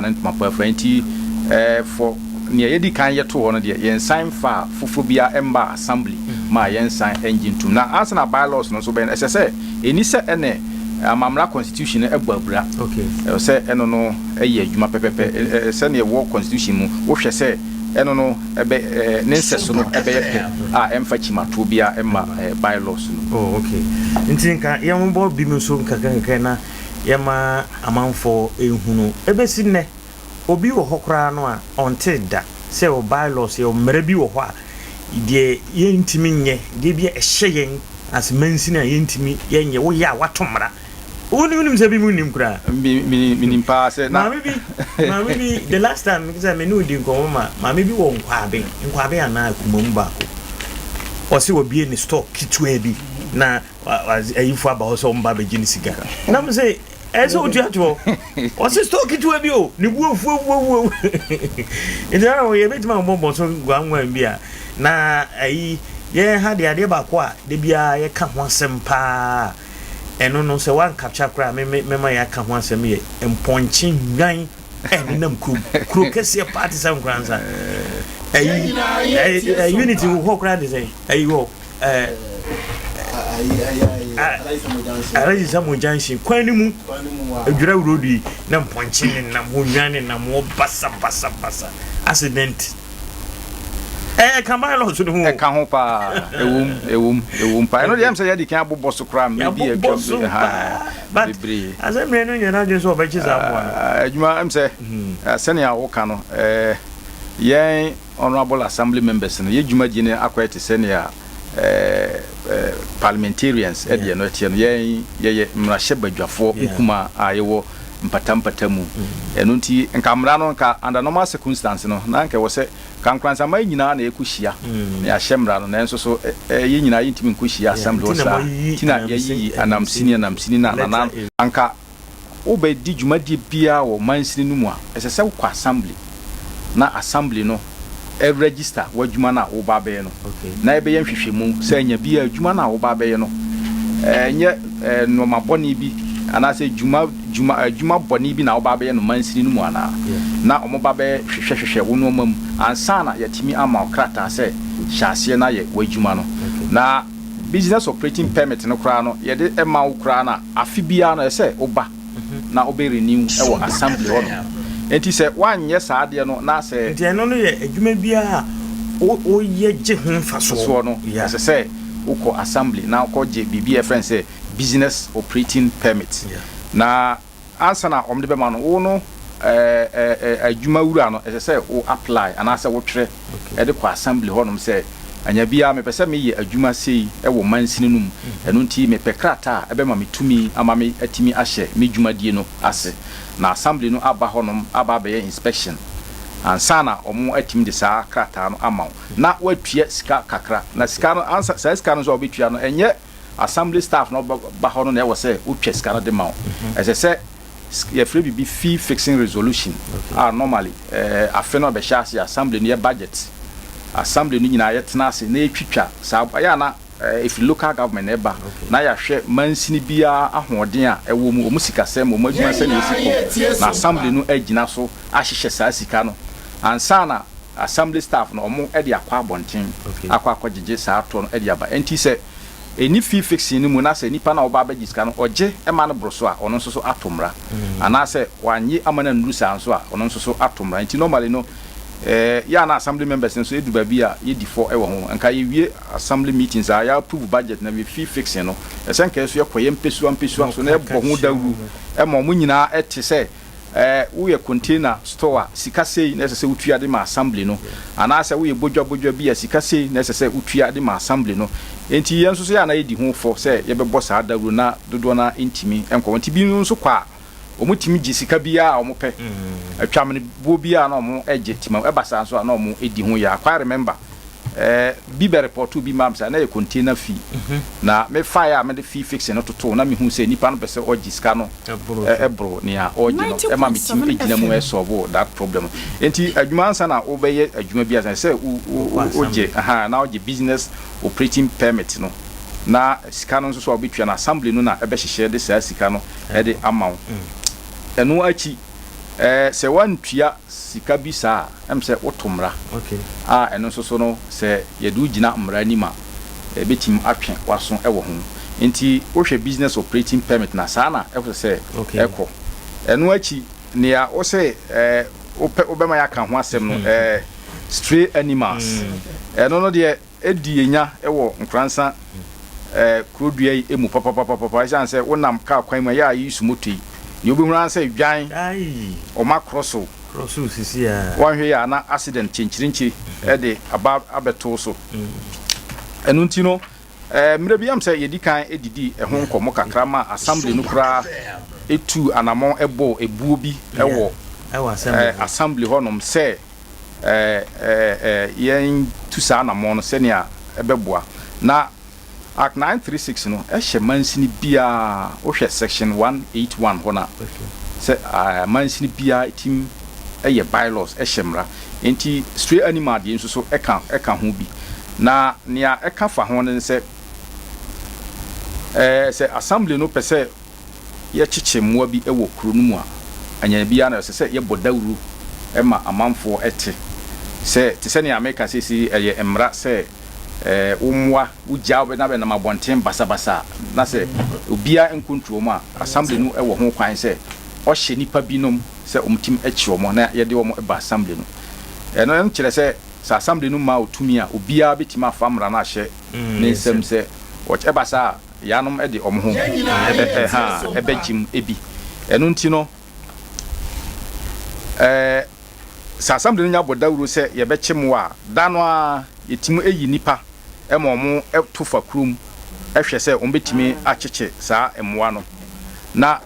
Ne ntoma pa afira nti for nea yɛdi kan yɛto hɔ no deɛ, yɛnsan fa foforɔ biara ɛmba assembly ma yɛnsan ɛngye ntum. Na ansa na bylaws no nso bɛn, ɛsɛ sɛ ɛni sɛ ɛne amamra constitution no ɛbɔ abira. Ɛwɔ sɛ ɛno no ɛyɛ adwuma pɛpɛpɛ sɛnea ɛwɔ constitution mu. Wohwɛ sɛ ɛno no ɛbɛ ne nsɛso no ɛbɛyɛ pɛ a ɛmfa kyimatoɔ biara ɛma bylaws no. Oh, okay. Nti nka yɛn bi mu nso nkakra nkakra na yɛma amanfoɔ ehunu. Ebesi nnɛ, obi wɔ hɔ koraa no a ɔnte da sɛ wɔ bylaws, yɛ mmara bi wɔ hɔ a deɛ yɛntumi nyɛ, deɛ bi a ɛhyɛ yɛn as mansini a yɛntumi yɛnyɛ. Woyɛ a, wato mmara. Wonim sɛ bi mu nim koraa. Minim paa sɛ na maame bi, the last time sɛ me ne odi nkɔmmɔ ma maame bi wɔ Nkwabe anaa kuma mu baako, ɔsɛ wɔbie ne store ketewa bi na ayifo aba hɔ sɛ ɔmba abɛgye ne sika, na mo sɛ ɛsɛ sɛ otua toɔ. Ɔsɛ store ketewa bi o, ne bu afuafuafuo. Nti na yɛbɛtumi abɔbɔ so guanguan bi a na ayi yɛn ha deɛ, adeɛ baako a de biara yɛka ho asɛm paa, ɛno no sɛ wankapcha koraa, mɛma yɛaka ho asɛm, yɛ mpɔnkye nwan ɛnenam kurom, kuro kɛseɛ paa te sɛ Nkoransa. Ayi Unity wɔ hɔ koraa de sɛ ayi wɔ Alhaji Samuel Junction kwan no mu, Adwira road yi, na mpɔnkye ne nam hɔ, nwan ne nam hɔ basa basa basa, accident. Ɛyɛ ka bylaws no ho. Ɛka ho paa. Ɛwom, ɛwom, ɛwom paa. Ɛno deɛ, ɛm sɛ yɛde kan abobɔ so koraa mmerɛ bi yɛabobɔ atwam so paa, but bebree. Asɛm mmerɛ no nyɛ n'adwene sɛ ɔbɛkye saa mmoa no. Adwuma ɛm sɛ sɛnea woka no, yɛn honourable assembly members no, yɛ dwumadie no akɔyɛ te sɛnea parliamentarians ɛdeɛ no ɛteɛ no. Yɛn yɛyɛ mmarahyɛ badwafoɔ nkuma a yɛwɔ mpatampata mu. Ɛno nti nka mmara no, nka under normal circumstance no, na nka ɛwɔ sɛ ka Nkoransaman yi nyinaa na yɛkɔhyia na yɛahyɛ mmara no. Nanso so yɛn nyinaa yɛntumi nkɔhyia assembly hɔ. Nti na saa moayiyi nti na anamsini- yɛyiyi anamsini anamsini na letter nana A. Anka wobɛdi dwumadie biara wɔ mansini no mu a, ɛsɛ sɛ wokɔ assembly na assembly no ɛregister w'adwuma no a woba abɛyɛ no na ɛbɛyɛ nhwehwɛmu sɛ anya bi a adwuma no a woba abɛyɛ no ɛnyɛ nneɛma bɔne bi anaasɛ dwuma dwuma adwuma bɔne bi na woba abɛyɛ no mansini no mu anaa. Na ɔmo ba bɛyɛ hwehwɛhwehwɛ wo nneɛma mu ansa na yɛtumi ama wo krataa sɛ hyɛ aseɛ na yɛ w'adwuma no. Na business operating permit no koraa no, yɛde ɛma wo koraa na afe biara no ɛsɛ woba na wobɛ renew ɛwɔ assembly hɔ no. Nti sɛ woanyɛ saa adeɛ no na sɛ Nti ɛno no yɛ adwuma biara a woyɛ gye ho mfasoɔ soɔ no, ɛsɛ sɛ wokɔ assembly na wokɔgye biribi a yɛfrɛ no sɛ business operating permit. Na ansa na ɔmde bɛma no wo no, adwuma wura no, ɛsɛ sɛ wo apply anaasɛ wotwerɛ ɛde kɔ assembly hɔnom sɛ anya biara mepɛ sɛ meyɛ adwuma sei ɛwɔ mansini no mu, ɛno nti mepɛ krataa a ɛbɛma me tumi ama me atumi ahyɛ me dwumadie no ase. Na assembly no aba hɔnom aba abɛyɛ inspection ansa na ɔmo atumi de saa krataa no ama wo na woatua sika kakra. Na sika no ansa, saa sika no nso a wobɛtua no, ɛnyɛ assembly staff na ɔba hɔ no na ɛwɔ sɛ wotwa sika no de ma wo. Ɛsɛ sɛ yɛfrɛ biribi fee fixing resolution a normally afe no bɛhyɛ ase, assembly no yɛ budget, assembly no nyinaa yɛtena ase na yɛtwitwa saa. Ɛyɛ ana ɛfiri local government na ɛba na yɛahwɛ mansini biara ahoɔden a ɛwɔ mu, ɔmu sikasɛm, ɔmu adwuma sɛnea ɛsi kɔ, na assembly no agyina so ahyehyɛ saa sika no ansa na assembly staff no ɔmo de akɔ abɔnten akɔ akɔgyegye saa toɔ no de aba. Ɛnti sɛ ɛni fee fixing no mu na sɛ nipa na ɔba abɛgye sika no, ɔgye ɛma no boro so a, ɔno nso so ato mmara, anaasɛ wanye ama no annuru saa nso a, ɔno nso so ato mmara. Nti normally no, yɛ ana assembly members nso edu baabi a yɛdi fɔ ɛwɔ ho. Nka yɛwie assembly meetings a yɛ approve budget na yɛ fee fixing no, ɛsɛ nka yɛ so yɛkɔ yɛ mpesua mpesua so na yɛbɔ ho dawuro ɛma ɔmo nyinaa ɛte sɛ woyɛ container store a, sika sei na ɛsɛ sɛ wotua de ma assembly no, anaasɛ woyɛ bodwa bodwa bi a, sika sei na ɛsɛ sɛ wotua de ma assembly no. Nti yɛn nso so yɛ ana yɛdi ho fɔ sɛ yɛbɛbɔ saa dawuro na dodoɔ no ntumi nkɔ. Nti bi nso kɔ a, wɔn tumi gye sika biara a wɔn pɛ, atwamene buo biara na wɔn gye tima. Ɛba saa nso a, na wɔn di ho yɛ. I quite remember bi bɛ report bi ma sɛ na yɛ container fee na me fa a mede fee fixing no toto na mehu sɛ nipa no pɛ sɛ ɔgye sika no ɛboro nea ɔgye no, ɛma me timi gyina mu ɛsolve that problem. Nti adwuma, ansa na wobɛyɛ adwuma bi asa sɛ wogye na wogye business operating permit no, na sika no nso so a wobɛtua no, assembly no na ɛbɛhyehyɛ de saa sika no ɛde ama wo. Ɛno akyi Sɛ woantua sika bi saa a, ɛm sɛ woto mmara a ɛno nso so no, sɛ yɛde wo gyina mmara anim a, ɛbɛtumi atwe w'aso wɔ ho. Nti wohwɛ business operating permit no a, saa na ɛsɛ sɛ ɛkɔ. Ɛno akyi, nea wo se wopɛ wobɛma yɛaka ho asɛm no, stray animals, ɛno no deɛ, Edi yɛn nya wɔ Nkoransa kuro dua yi mu papapapapa ɛsiane sɛ wonam kaa kwan mu a ɛyɛ a yi su moto yi nea wobɛhunu ara sɛ dwan wɔn akorɔ so wɔnhwɛ yɛ a na accident kyenkyerenkye de aba abɛto so. Ɛno nti no mmerɛ bi am sɛ yɛdi kan didi ɛho nkɔmmɔ kakra ma assembly no koraa tuu anamɔn bɔɔ ebuo bi wɔ assembly hɔnom sɛ yɛntu saa anammɔn no sɛnea ɛbɛboa. Na Act 936 no hyɛ mansini biara, wohwɛ section 181 hɔ no a, sɛ mansini biara tim yɛ bylaws, hyɛ mmara. Enti stray animal deɛ nso so ɛka ɛka ho bi. Na nea ɛka fa ho no ne sɛ, sɛ assembly no pɛ sɛ yɛkyekye mmoa bi wɔ kuro no mu a, anyanya biara no ɛsɛ sɛ yɛbɔ dawuro ma amanfoɔ te sɛ, te sɛ nea meka seesei yi, ɛyɛ mmara sɛ wo mmoa wogyaa wo na bɛnam abɔnten basabasa a, na sɛ obiara nkontrol wɔn a, assembly no wɔ ho kwan sɛ ɔhyɛ nnipa binom sɛ wɔtim kye wɔn na yɛde wɔn ba assembly no. Ɛno nkyerɛ sɛ sɛ assembly no mmaa wo tumi a, obiara bɛtumi afa mmara no ahyɛ ne nsam sɛ ɔkyɛ. Ɛba saa a, Yaanom de wɔn ho bɛgyem bi. Ɛno nti no, sɛ assembly no nya bɔ dawuro sɛ yɛbɛkye mmoa a, da no ara yɛtumi yi nnipa ma wɔto fa kurom hwɛ sɛ wɔbɛtumi akyekye saa mmoa no. Na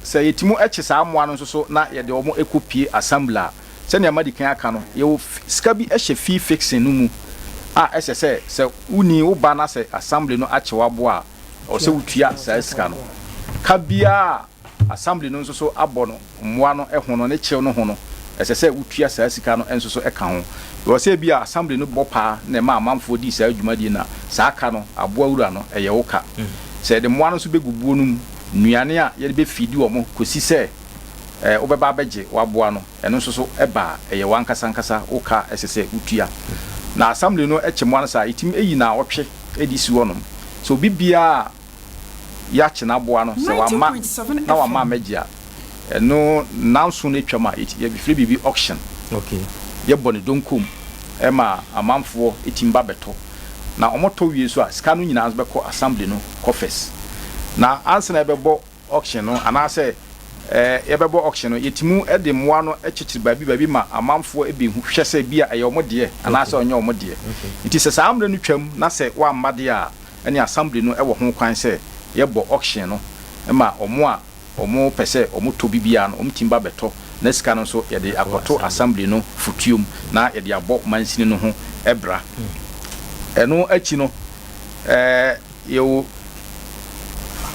sɛ yɛtumi kye saa mmoa no nso so na yɛde wɔn kɔpue assembly a, Sɛnea madi kan aka no, yɛwɔ sika bi hyɛ fee fixing no mu a ɛsɛ sɛ sɛ wonni wo ba na sɛ assembly no akye wo aboa a, ɛwɔ sɛ wutua saa sika no. Ka biara a assembly no nso so abɔ no mmoa no ho no ne kyew no ho no, ɛsɛ sɛ wutua saa sika no nso so ka ho. Ɛwɔ sɛ ebia assembly no bɔ paa na ɛma amanfoɔ di saa dwumadie no a, saa ka no, aboa wura no, ɛyɛ wo ka. Sɛ yɛde mmoa no nso bɛgu buo no mu, nnuane a yɛde bɛfiidi wɔn kɔsi sɛ wobɛba abɛgye w'aboa no, ɛno nso so ɛba a, ɛyɛ w'ankasa ankasa wo ka a ɛsɛ sɛ wutua. Na assembly no kye mmoa no saa a, yetumi yi naawɔtwe de si hɔnom. Sɛ obi biara a yɛakye n'aboa no, sɛ wamma na wamma ammɛgye a, ɛno nnanson no atwam a, yɛfrɛ biribi auction. Yɛbɔ no donkom ma amanfoɔ tumi ba bɛtɔ. Na wɔtɔ wie nso a, sika no nyinaa nso bɛkɔ assembly no coffers. Na ansa na yɛbɛbɔ auction no anaasɛ yɛbɛbɔ auction no, yɛtumi de mmoa no kyekyere baabi baabi ma amanfoɔ bɛhu hwɛ sɛ bi a ɛyɛ wɔn deɛ anaasɛ ɔnyɛ wɔn deɛ. Nti sɛ saa mmerɛ no twam na sɛ wɔamma deɛ a, ɛne assembly no wɔ ho kwan sɛ yɛbɔ auction no ma wɔn a wɔpɛ sɛ wɔtɔ bi biara no, wɔtumi ba bɛtɔ na sika no nso yɛde akɔto assembly no fotuom na yɛde abɔ mansini no ho bra. Ɛno akyi no, Yɛwɔ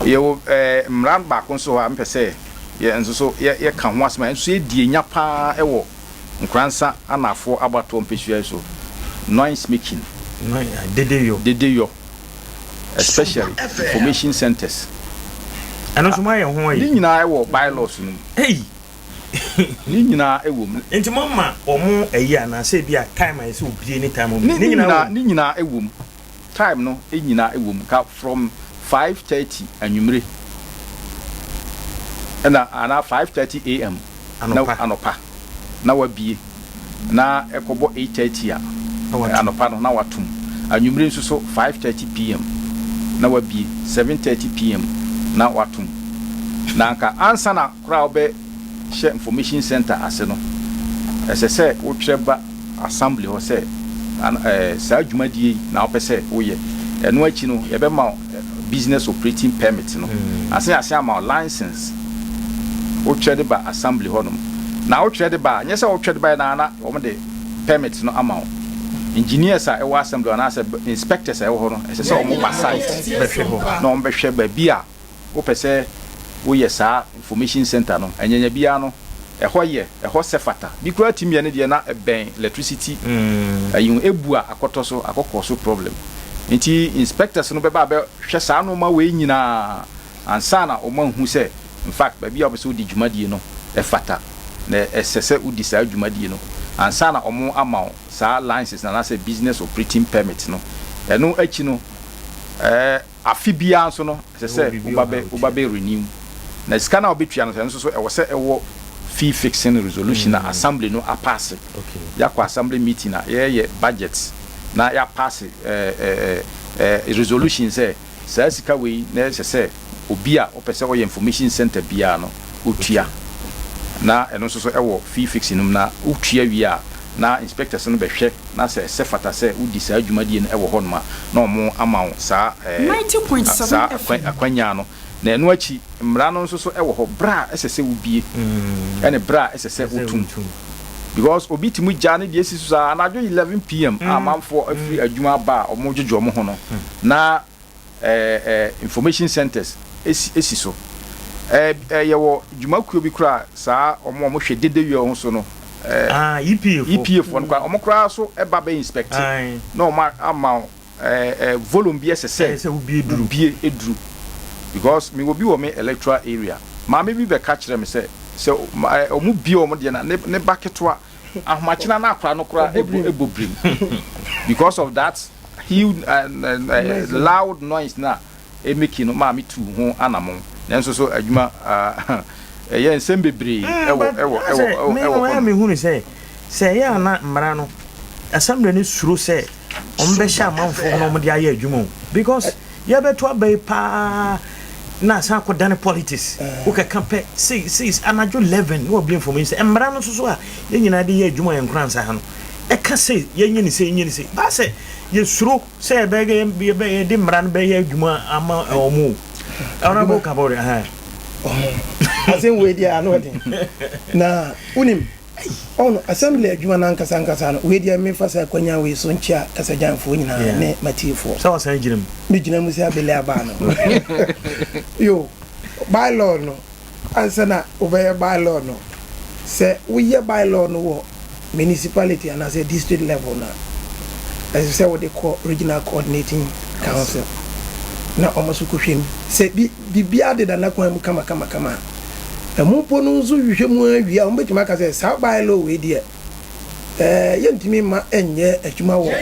yɛwɔ ɛɛ mmara baako nso hɔ a mepɛ sɛ yɛ nso so yɛ yɛka ho asɛm a nso yɛdi enya paa wɔ Nkoransa Anaafoɔ abatoɔ mpesua yi so, noise making. Dedeyɔ. Dedeyɔ, especially information centres. Ɛno nso moayɛ ho ayi? Ne nyinaa wɔ bylaws no mu. Ei! Ne nyinaa wɔ mu. Nti moama wɔn ayi anaa sɛ ebi a time a yɛsɛ obie ne time a obie? Ne nyinaa wɔ mu? Ne nyinaa wɔ mu. Time no nyina wɔ mu ka from 5:30 anwummere na anaa 5:30 am na anɔpa na wabie na ɛkɔbɔ 8:30 a anɔpa no na watom. Anwummere nso so 5:30 pm na wabie, 7:30 pm na watom. Na anka ansa na koraa wobɛ hyɛ information center ase no, ɛsɛ sɛ wotwerɛ ba assembly hɔ sɛ saa dwumadie yi na wopɛ sɛ woyɛ. Ɛno akyi no, yɛbɛma wo business operating permit no, asen asen ama wo license. Wotwerɛ de ba assembly hɔnom. Na wotwerɛ de ba a, nyɛ sɛ wotwerɛ de baeɛ no ara na wɔde permit no ama wo. Engineers a ɛwɔ assembly hɔ anaasɛ inspectors a ɛwɔ hɔ no, ɛsɛ sɛ wɔba site na wɔbɛhwɛ baabi a wopɛ sɛ woyɛ saa information centre no, anyanya biara no, ɛhɔ yɛ, ɛhɔ sɛ fata. Bi koraa tumi yɛ ne deɛ na ɛbɛn electricity ayi ho, ebu a akɔtɔ so, akɔkɔ so problem. Nti inspectors no bɛba abɛhwɛ saa nnoɔma wei nyinaa ansa na wɔn ahu sɛ in fact baabi a wopɛ sɛ wodi dwumadie no ɛfata. Na ɛsɛ sɛ wodi saa dwumadie no ansa na wɔn ama wo saa license no anaasɛ business operating permit no. Ɛno akyi no, ɛɛ afe biara nso no, ɛsɛ sɛ woba bɛ woba bɛ renew. Na sika no a wobɛtua no, ɛno nso so ɛwɔ sɛ ɛwɔ fee fixing resolution a assembly no apaase. Yɛakɔ assembly meeting a yɛyɛ budget na yɛapaase ɛɛ ɛɛ resolution sɛ saa sika wei na ɛsɛ sɛ obi a ɔpɛ sɛ ɔyɛ information center biara no otua. Na ɛno nso so ɛwɔ fee fixing no mu. Na wotua wie a, na inspectors no bɛhwɛ na sɛ ɛsɛ fata sɛ wodi saa dwumadie no ɛwɔ hɔnom a, na ɔmo ama wo saa saa akwanya no. Na ɛno akyi, mmara no nso so ɛwɔ hɔ, berɛ a ɛsɛ sɛ wobie ɛne berɛ a ɛsɛ sɛ wotum, because obi tumi gya ne deɛ esi so saa anadwo 11 p.m. a amanfoɔ afiri adwuma aba a ɔmo dwodwo ɔmo ho no, na ɛɛ ɛɛ information centers esi so. ɛɛ ɛɛ yɛwɔ dwumakuo bi koraa saa, ɔmo a ɔmo hwɛ dede wie ho so no. Ah, EPA fo. EPA foɔ no koraa, ɔmo koraa so ɛba bɛ inspect na ɔmo ama ɛɛ ɛɛ volume bi ɛsɛ sɛ ɛsɛ wobie duru. Wobie eduru, because mi wɔ bi wɔ mi electoral area, maame bi bɛka kyerɛ mi sɛ ɔmo bie ɔmo deɛ na ne ba ketewa ahomakyena na akora no koraa ebo birim because of that huge loud noise na emeki no. Maame tu ho anamɔ, nanso so adwuma ɛyɛ nsɛm bebree ɛwɔ ɛwɔ hɔ. Mi hu ni sɛ ɛyɛ ana mmara no, assembly no suro sɛ ɔmo bɛhyɛ amanfoɔ na ɔmo de ayɛ adwuma o, because yɛbɛto aba yi paa na asan akɔdane politics. Wokɛka pɛ sei sei anadwo 11 na wabie information sɛ mmara no nso so a yɛn nyinaa de yɛ adwuma yɛn nkora ha no ɛka sɛ yɛnyɛ ne sɛ yɛnyɛ ne sɛ baa sɛ yɛsuro sɛ yɛbɛyɛ yɛde mmara no bɛyɛ adwuma ama ɔmo o. Honorable Kabore. Asɛm wei deɛ, ano ɔden. Na wonim ɔno assembly adwuma no ankasa ankasa no, wei deɛ, memfa sɛ akwanya wei so nkyia kasagyanfoɔ nyinaa ne matiefoɔ. Sɛ wɔsan gyina mu. Megyina mu sɛ abele abaa no yo. Bylaw no, ansa na wobɛyɛ bylaw no, sɛ woyɛ bylaw no wɔ municipality anaasɛ district level no a, ɛsɛ sɛ wode kɔ Regional Coordinating Council na ɔmo so kɔhwɛ mu sɛ biribiara deda n'akwan mu kamakamakama a, ɛmo mpo no nso hwehwɛ mu awie a, wɔbɛtumi aka sɛ saa bylaw wei deɛ, yɛntumi mma ɛnyɛ adwuma wɔ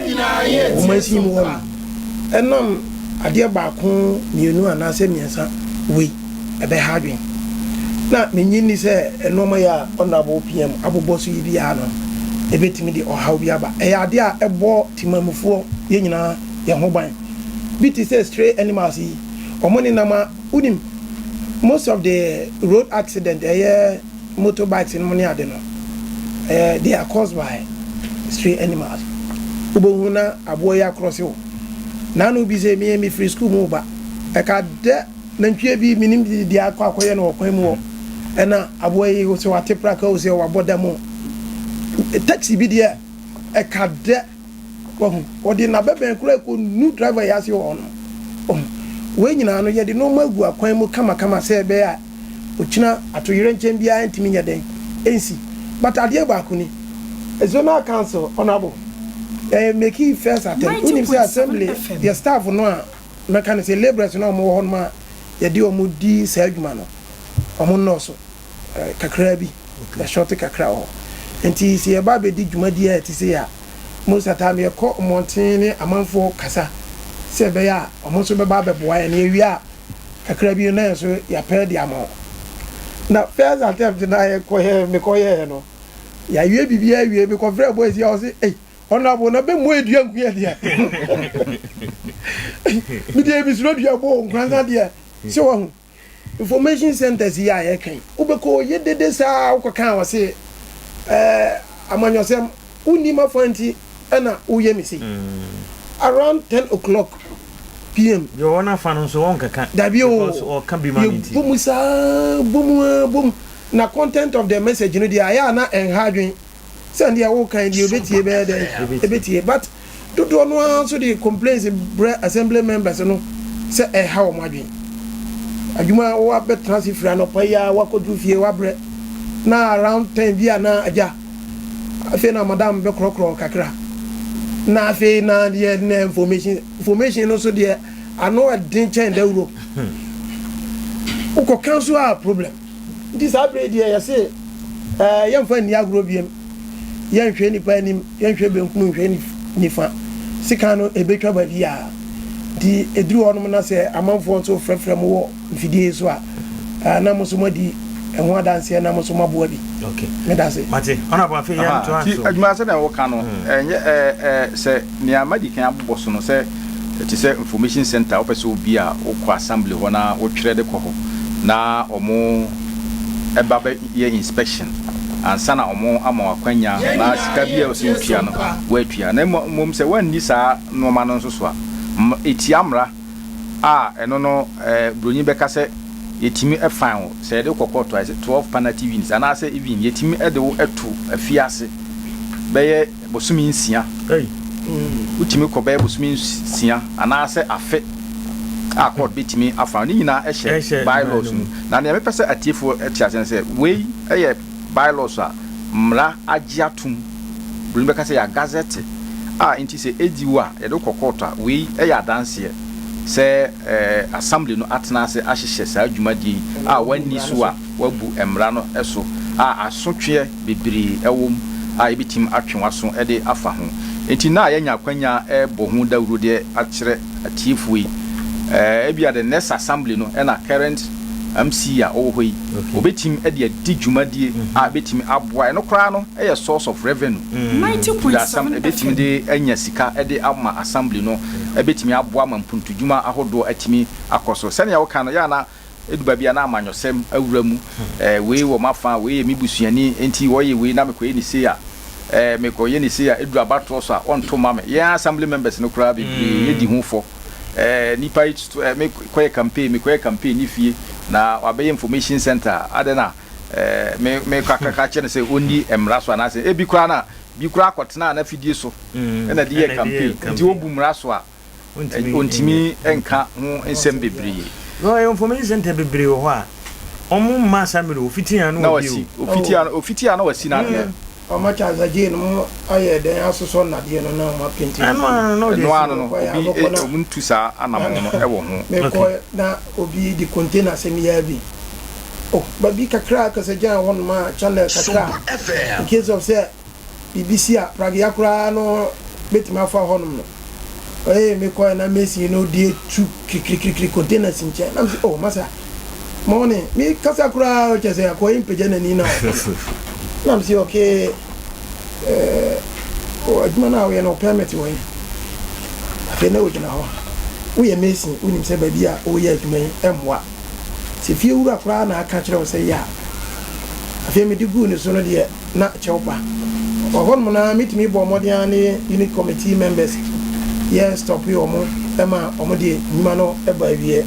ɔmansin mu hɔ no, ɛnam adeɛ baako, mmienu anaasɛ mmiɛnsa wei ɛbɛha adwen. Na menyi ni sɛ nneɛma yɛ a Honorable PM abobɔ so yi biara no ɛbɛtumi de ɔhaw bi aba. Ɛyɛ adeɛ a ɛbɔ timamufoɔ yɛn nyinaa yɛn ho ban bi te sɛ stray animals yi, ɔmo ne nam a wonim most of the road accident, ɛyɛ motorbikes no mu ne ade no, they are caused by stray animals. Wobɛhu na aboa yi akorɔse wo naano bi sɛ meyɛ mefiri school mu ba, ɛka dɛ nantwie bi menim deɛ akɔ akɔyɛ no wɔ kwan mu hɔ, ɛna aboa yi sɛ wate praka o, sɛ wabɔ dam o, taxi bi deɛ ɛka dɛ wahu ɔde n'abɛbɛn kora ɛkɔ nu driver yi ase wɔ hɔ no. Ɔhu wei nyinaa no, yɛde nneɛma agu akwan mu kamakama sɛ ɛbɛyɛ a okyina atoyerɛ nkyɛn biara ntumi nyɛ dɛn ɛnsi. But adeɛ baako ni, zonal council, honourable, make first attempt. Wonim sɛ assembly yɛ staff no a mɛka no sɛ labourers no a wɔwɔ hɔ nom a yɛde wɔn di saa adwuma no, wɔn nnɔɔso kakraa bi, yɛhyɔte kakra wɔ hɔ. Nti sɛ yɛba abɛdi dwumadie a ɛte sɛ a, most of the time yɛkɔ mmɔnten ne amanfoɔ kasa sɛ ɛbɛyɛ a ɔmo nso bɛba abɛboa yɛn, na yɛwie a kakra bi na yɛn nso yɛapɛ de ama wɔn. Na first attempt na yɛkɔyɛ, mekɔyɛɛ no, yɛawie biribiara awie, mekɔfrɛ boys yi a, ɔse, "Ei, Honorable, na bɛmmɔ edua nku yɛ deɛ, medeɛ mesuro dua bɔ Nkoransa deɛ." Sɛ wahu information centers yi a yɛka yi, wobɛkɔ yɛ dede saa, wokɔka a, wɔse amanyɔsɛm wonni ma fa nti ɛna woyɛ me sei around 10 o'clock p.m. Deɛ ɔwɔ n'afa no nso wɔnkeka. Dabi o. Because ɔka bi ma ne nti. Yɛbɔ mu saa, bɔ mu a bɔ mu, na content of the message no deɛ, ayɛ a na ɛnha adwen sɛ deɛ wokan deɛ obɛtie bɛyɛ dɛn ɛbɛtie, but dodoɔ no ara nso de complaints brɛ assembly members no sɛ ɛha wɔn adwen. Adwuma wabɛtena ase firi anɔpa yi a wakɔduru fie wabrɛ, na around 10 bi a na agya afei na madam bɛkorɔkorɔ kakra, na afei na deɛ na information no nso deɛ ano ɛden kyɛn dawuro, wokɔka nso a problem. Nti saa bere deɛ yɛse Ɛɛ, yɛmfa nni agorɔ biom. Yɛnhwɛ nnipa anim, yɛnhwɛ benkum nhwɛ nifa. Sekan no, ɛbɛtwa baabiara. Nti ɛduru hɔnom na sɛ amanfoɔ nso frɛfrɛ mo wɔ mfidie yi so a, ɛɛ, na mo nso moadi ɛho adanseɛ na mo nso moaboa bi. Okay. Meda ase. Mate. Honorable, afei yɛn to Nti so. Adwuma sɛdeɛ woka no, ɛnyɛ ɛɛ ɛɛ sɛ nea madi kan abobɔ so no, sɛ ɛte sɛ information center, wopɛ sɛ obi a wokɔ assembly hɔ na wotwerɛ de kɔ hɔ na ɔmo ɛba bɛyɛ inspection ansa na ɔmo ama wo akwanya na sika bi a ɛwɔ sɛ wotua no woatua. Na mmom sɛ woanni saa nnoɔma no nso so a, ɛtia mmara a ɛno no broni bɛka sɛ yɛtumi fine wo sɛ yɛde wo kɔ court a, ɛsɛ 12 penalty units anaasɛ even yɛtumi de wo to afiase bɛyɛ bosome 6. Wotumi kɔ bɛyɛ bosome 6 anaasɛ afe a court bɛtumi afa. Ne nyinaa ɛhyɛ bylaws mu. Na nea mepɛ sɛ atiefoɔ te aseɛ ne sɛ wei yɛ bylaws a mmara agye atom. Broni bɛka sɛ yɛ gazette a nti sɛ ɛdi wo a yɛde wokɔ court a, wei yɛ adanseɛ sɛ assembly no atena ase ahyehyɛ saa dwumadie yi a wanni so a wabu mmara no so a asotweɛ bebree ɛwɔ mu a yɛbɛtumi atwe w'aso de afa ho. Nti na yɛanya akwanya ɛbɔ ho dawuro deɛ akyerɛ atiefoɔ yi, ebia the next assembly no ɛna current MC a ɔwɔ hɔ yi obɛtumi de adi dwumadie a ɛbɛtumi aboa. Ɛno koraa no ɛyɛ source of revenue ɛbɛtumi de anya sika de ama assembly no, ɛbɛtumi aboa ma mpuntudwuma ahodoɔ atumi akɔ so. Sɛnea woka no, yɛ ana edu baabi a na amanyɔsɛm awura mu, wei wɔ mafa, wei yɛ me busuani, nti wɔyɛ wei na mekɔyɛ ne sei a, mekɔyɛ ne sei a, edu abatoɔ so a ɔnto ma me. Yɛn assembly members no koraa bebree yɛdi ho fɔ. Nipa yi mekɔyɛ campaign ne fie na wabɛyɛ information center adɛ na me kakaka kyerɛ no sɛ ɔnni mmara so, anaasɛ ebi koraa na bi koraa akɔtena na fidie so ɛna de yɛ campaign, nti obu mmara so a ɔntumi nka ho nsɛm bebree. No, information center bebree wɔ hɔ a ɔmo mma assembly ofiti ano. Na wasi ofiti ano, ofiti ano wasi n'adeɛ. Ɔmo kyazagye no mo ayɛ dɛn asosɔ nnadeɛ no na ɔmo apenti. Ɛno ano no. Ɛno ano no, obi ɔmo ntu saa anamɔ no ɛwɔ ho. Mekɔ na obi di container sɛm yɛ bi oh baabi kakra kasagyan hɔ nom a channel kakra in case of sɛ biribi si a pragea koraa no bɛtumi afa hɔ nom no. Ɛyɛ mekɔ na mason no de tu kirikirikiri container si nkyɛn na mesɛ, "Oh masa, morning." Me kasa koraa kyɛ sɛ akɔyɛ mpagya n'ani na na mesɛ, "Okay, ɛɛ adwuma no a woyɛ no, permit wɔ yi?" Afei na wogyina hɔ, woyɛ mason, wonim sɛ baabi a woyɛ adwuma yi ɛmmoa sɛ fie wura koraa na aka kyerɛ wo sɛ yɛ a. Afei mede guu ne so no deɛ na kyɛw pa wɔ hɔnom na metumi bɔ mmɔden a ne unit committee members yɛ stop wɔn ma wɔn de nnwuma no ba awie,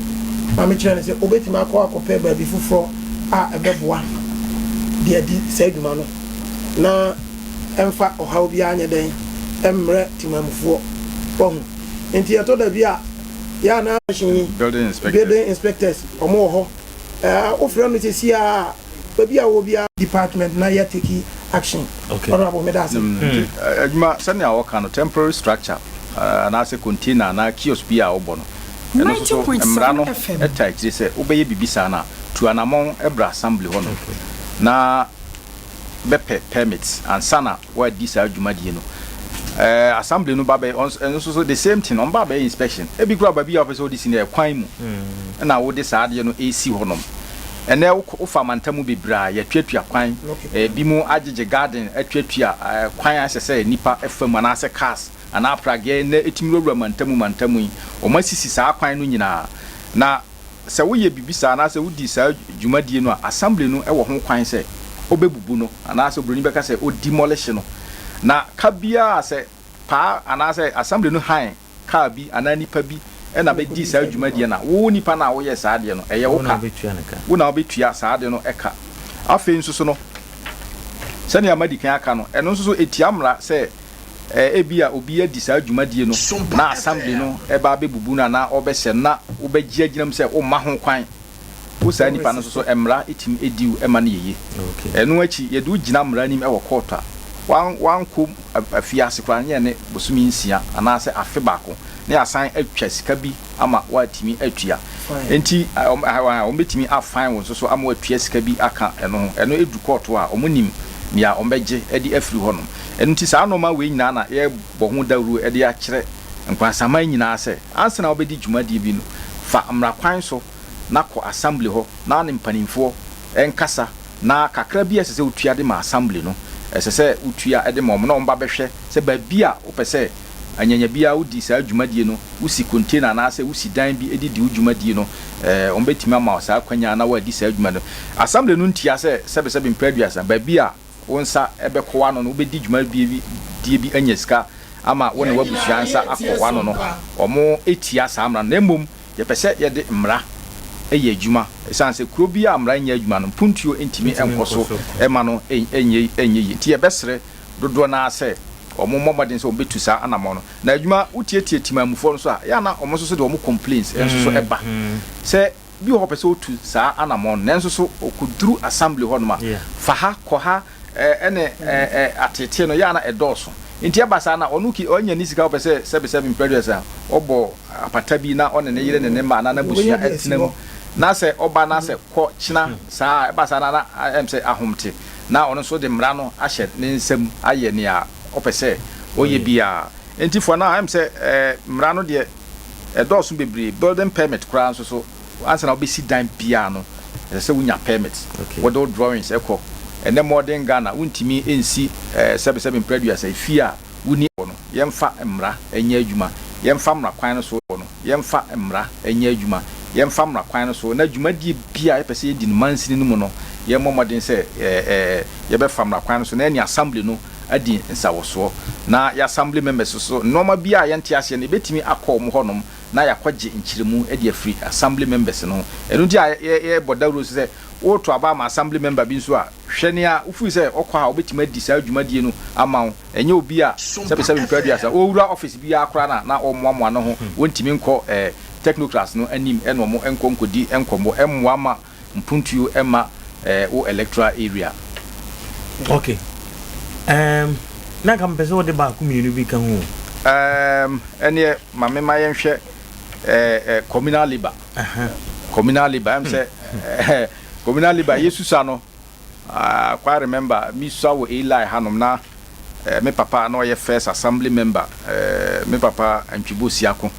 na mekyerɛ no sɛ obetumi akɔ akɔpɛ baabi foforɔ a ɛbɛboa de adi saa adwuma no na ɛmfa ɔhaw biara nyɛ dɛn mmerɛ temamufoɔ wahu. Nti ɛtɔ da bi a yɛ ana building inspectors. Building inspectors ɔmo wɔ hɔ, wofrɛ no sɛsi a baabi a wɔ biara department na yɛ take action. Honorable, meda ase. Nti adwuma sɛnea wɔka no, temporary structure anaasɛ container anaa kiosk bi a wɔbɔ no, ɛno nso so mmara no ɛta akyire sɛ wobɛyɛ biribi saa no a, tu anammɔn ɛbrɛ assembly hɔ no na bɛpɛ permit ansa na woadi saa dwumadie no. Assembly no ba bɛ ɛno nso so the same thing, ɔmo ba bɛyɛ inspection. Ebi kura baabi a wɔpɛ sɛ wɔde si no ɛkwan mu ɛna wode saa adeɛ no esi hɔ nom. Ɛnɛ wofa mantam bebree a yɛatuatua kwan, bi mu agyegye garden atuatua kwan a ɛsɛ sɛ nipa fa mu anaasɛ cars anaa prageɛ nnɛ ɛtumi wurawura mantam yi, wɔn asisi saa kwan no nyinaa. Na sɛ woyɛ biribi saa anaasɛ wodi saa dwumadie no a, assembly no wɔ ho kwan sɛ ɔbɛbubu no anaasɛ oburoni bɛka sɛ ɔdemolish no. Na ka biara sɛ paa anaasɛ assembly no han kaa bi anaa nipa bi ɛna bɛdi saa dwumadie no a, wo nipa no a woyɛ saa adeɛ no, ɛyɛ wo ka, wo na wobɛtua saa adeɛ no ɛka. Afei nso so no, sɛnea madi kan aka no, ɛno nso so ɛtia mmara sɛ ebi a obi adi saa dwumadie no na assembly no ɛba abɛbubu no anaa ɔbɛhyɛ no na wobɛgye agyina mu sɛ womma ho kwan. Wo saa nipa no nso so, mmara ɛtumi ɛdi wo ɛma no yɛye. Ɛno akyi yɛde wo gyina mmara anim ɛwɔ court a. Wan wankɔ afiase koraa no, nyɛ ne bosome nsia anaasɛ afe baako na yɛasan atwa sika bi ama woatumi atua. Enti wɔbɛtumi afine wo nso so ama woatua sika bi aka ɛno ho. Ɛno ɛduru kɔɔto a, wɔnim nea wɔbɛgye de afiri hɔnom. Ɛno nti saa nnoɔma wei nyinaa na yɛrebɔ ho dawuro de akyerɛ nkwansaman nyinaa sɛ, ansa na wobɛdi dwumadie bi no, fa mmara kwan so na kɔ assembly hɔ na ne mpanimfoɔ nkasa na kakra bi a ɛsɛ sɛ wotua de ma assembly no, ɛsɛ sɛ wotua de ma wɔn na wɔba bɛhwɛ sɛ baabi a wopɛ sɛ anyanya biara wodi saa dwumadie no, wosi container anaasɛ wosi dan bi de di wo dwumadie no, wɔbɛtumi ama wo saa akwanya na woadi saa dwuma no. Assembly no ntia sɛ sɛbesɛbe mprɛ aduasa, baabi a wo nsa bɛkɔ w'ano no, wobɛdi dwumadie bi die bi anya sika ama wo ne w'abusua nsa akɔ w'ano no, wɔtia saa mmara no. Na mmom Yɛpɛ sɛ yɛde mmara yɛ adwuma esiane sɛ kuro biara a mmara nyɛ adwuma no, mpuntuo ntumi nkɔ so mma no nyɛ yie. Nti yɛbɛsrɛ dodoɔ no ara sɛ wɔmmɔ mmɔden sɛ wɔbɛtu saa anammɔn no. Na adwuma, wotietie temanmufoɔ no nso a, ɛyɛ a na wɔn nso so de wɔn complaints nso so ba sɛ bi wɔ hɔ ɔpɛ sɛ ɔtu saa anammɔn no nanso so ɔkɔduru assembly hɔnom a, fa ha, kɔ ha, ɛne ateetee no yɛ a na ɛdɔɔso. Nti ɛba saa na ɔno ki ɔnya ne sika ɔpɛ sɛ sɛbesɛbe mprɛ aduasa ɔbɔ apata bi na ɔne ne yere ne ne mma anaa n'abusua tena mu. Na sɛ ɔba na sɛ kɔ kyena saa a, ɛba saa na na ɛm sɛ ahomte na ɔno nso de mmara no ahyɛ ne nsam ayɛ nea ɔpɛ sɛ ɔyɛ biara. Nti for now ɛm sɛ mmara no deɛ ɛdɔɔso bebree, building permit koraa nso so Ansa na wobɛsi dan biara no, ɛsɛ sɛ wonya permit. Wode wo drawings kɔ. Ɛnnɛ modern Ghana, wontumi nsi sɛbesɛbe mprɛ aduasa efie a wonni wɔ no. Yɛmfa mmara nyɛ adwuma. Yɛmfa mmara kwan no so wɔ no. Yɛmfa mmara nyɛ adwuma. Yɛmfa mmara kwan no so na dwumadie biara a yɛpɛ sɛ yɛdi no mansini no mu no, yɛmmɔ mmɔden sɛ yɛbɛfa mmara kwan no so na yɛne assembly no adi nsawɔsoɔ. Na yɛn assembly members nso, nnoɔma biara a yɛnte aseɛ no, yɛbɛtumi akɔ wɔn hɔnom na yɛakɔgye nkyerɛmu de afiri assembly members no ho. Ɛno nti a yɛbɔ dawuro nso sɛ, woreto aba ama assembly member bi nso a, hwɛ nea wofii sɛ ɔkɔ a ɔbɛtumi adi saa dwumadie no ama wo. Ɛnyɛ obi a sɛbesɛbe mprɛ aduasa, ɔrewura office biara koraa na na ɔremoamoa ne ho, wɔntumi nkɔ technocrats no anim ne wɔn nkɔ nkɔdi nkɔmmɔ mmoa ma mpuntuo mma wo electoral area. Ok um na nka mepɛ sɛ wode baako mmienu bi ka ho o. Um ɛneɛ ma me ma yɛnhwɛ eh, eh, communal labour. Communal labour, ɛm sɛ eh, communal labour yɛsusa no, I quite remember mesua wɔ Eli hanom na Eh, me papa na ɔyɛ first assembly member, eh, me papa Antwibo Siako,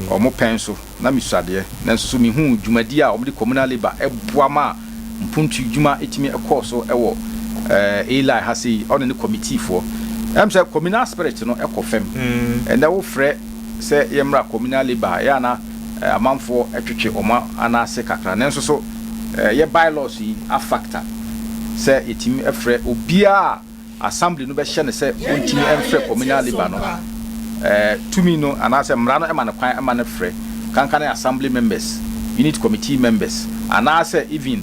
wɔn pɛn so na mesua adeɛ, nanso so mehuu dwumadi a wɔde communal labour boa ma mpuntu dwuma tumi kɔɔ so wɔ eh, Eli ha sei, ɔne ne committee foɔ. Ɛm sɛ communal spirit no kɔ fam. Ɛnɛ wofrɛ sɛ yɛmmra communal labour a, ɛyɛ a na eh, amanfoɔ twetwe wɔn anan ase kakra, nanso so eh, yɛ bylaws yi afactor sɛ yɛtumi frɛ obiara a Assembly no bɛhyɛ no sɛ ontumi mfrɛ communal labour no, tumi no anaasɛ mmara no ma no kwan ma no frɛ kankane assembly members, unit committee members, anaasɛ even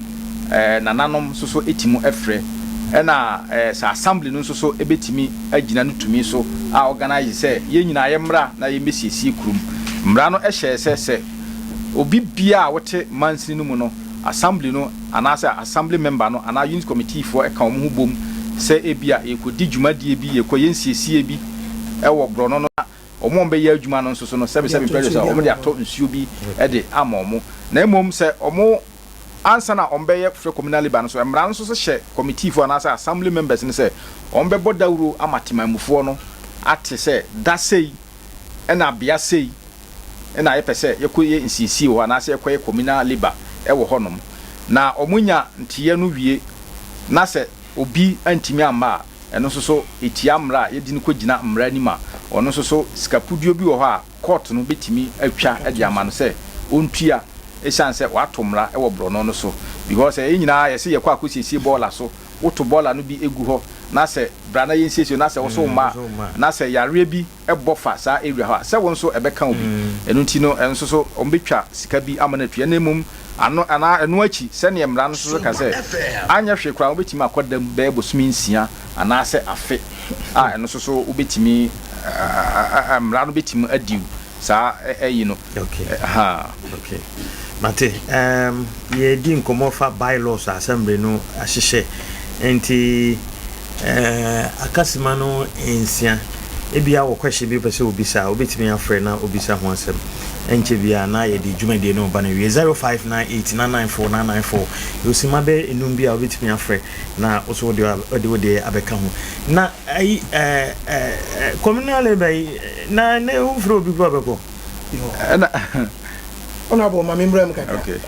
nananom nso so tumi frɛ. Ɛna sɛ assembly no nso so bɛtumi agyina no tumi so a organise sɛ yɛn nyinaa yɛmmra na yɛmmɛsiesie kurom. Mmara no hyɛɛ sɛ sɛ obi biara a wote mansini no mu no, Assembly no anaasɛ Assembly member no anaa Unit Committee foɔ ka wɔn ho bom sɛ ebia yɛrekɔdi dwumadie bi, yɛrekɔyɛ nsiesie bi wɔ borɔno no na wɔn a wɔbɛyɛ adwuma no nso so no sɛbesɛbe mprɛ aduasa wɔde atɔ nsuo bi de ama wɔn. Na mmom sɛ wɔn ansa na wɔbɛyɛ frɛ communal labour no so, mmara no nso so hyɛ committee foɔ anaasɛ Assembly members no sɛ wɔbɛbɔ dawuro ama temanmufoɔ no ate sɛ da sei na bea sei na yɛpɛ sɛ yɛkɔyɛ nsiesie wɔ hɔ anaasɛ yɛkɔyɛ communal labour wɔ hɔnom, na wɔnya nteeɛ no wie na sɛ obi antumi amma a, ɛno nso so ɛtia mmara a yɛdi no kɔgyina mmara anim a, ɔno nso so sika puduo bi wɔ hɔ a court no bɛtumi atwa de ama no sɛ ɔntua ɛsiane sɛ wato mmara wɔ borɔno no so because yɛn nyinaa yɛse yɛkɔ akɔsiesie bɔɔla so, woto bɔɔla no bi gu hɔ na sɛ bra na yɛnsiesie na sɛ wo so womma a na sɛ yareɛ bi bɔ fa saa area hɔ a, sɛ wo nso ɛbɛka wo bi. Ɛno nti no, ɛno nso so wɔbɛtwa sika bi ama no atua. Na mmom ano anaa ɛno akyi, sɛdeɛ mmara no nso so ka sɛ, anyɛ hwee koraa wobɛtumi akɔ da mu bɛyɛ bosome nsia anaasɛ afe a ɛno nso so wobɛtumi, mmara no bɛtumi adi wo saa ayi no. Okay. Ahaa. Okay. Mate. Um, yɛredi nkɔmmɔ fa bylaws a assembly no ahyehyɛ. Nti. Eh, aka sima no nsia. Ebia wɔ question bi wopɛ sɛ obisa a, wobɛtumi afrɛ na obisa ho asɛm. Ɛnkyɛ biara na yɛde dwumadie no reba no awie. 0598 994 994. Yɛwɔ sima bɛyɛ enum bi a wobɛtumi afrɛ na wo nso wode wode wo deɛ abɛka ho. Na ayi eh, eh, eh, communal labour yi, na ne wofrɛ obi kura ɔbɛkɔ? Ɛna. Honourable ma me mmra mu kakra. Okay.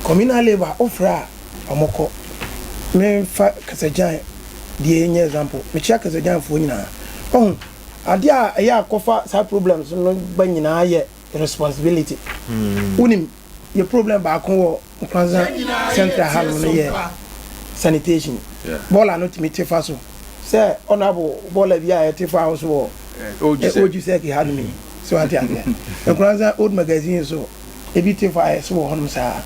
Communal labour wofrɛ a ɔmo kɔ. Me nfa Kasagyan deɛ nyɛ example. Mekyia Kasagyan foɔ nyinaa. Wahu, adeɛ a ɛyɛ a kɔfa saa problems no ba nyinaa yɛ responsibility. Wonim, yɛ problem baako wɔ Nkoranza Central ha nom no yɛ sanitation. Bɔɔla no tumi te fa so. Sɛ honourable bɔɔla bi a ɛte fa so wɔ Old Jusek ha nom yi. So wate aseɛ? Nkoranza Old Magazine so ebi te fa so wɔ hɔnom saa.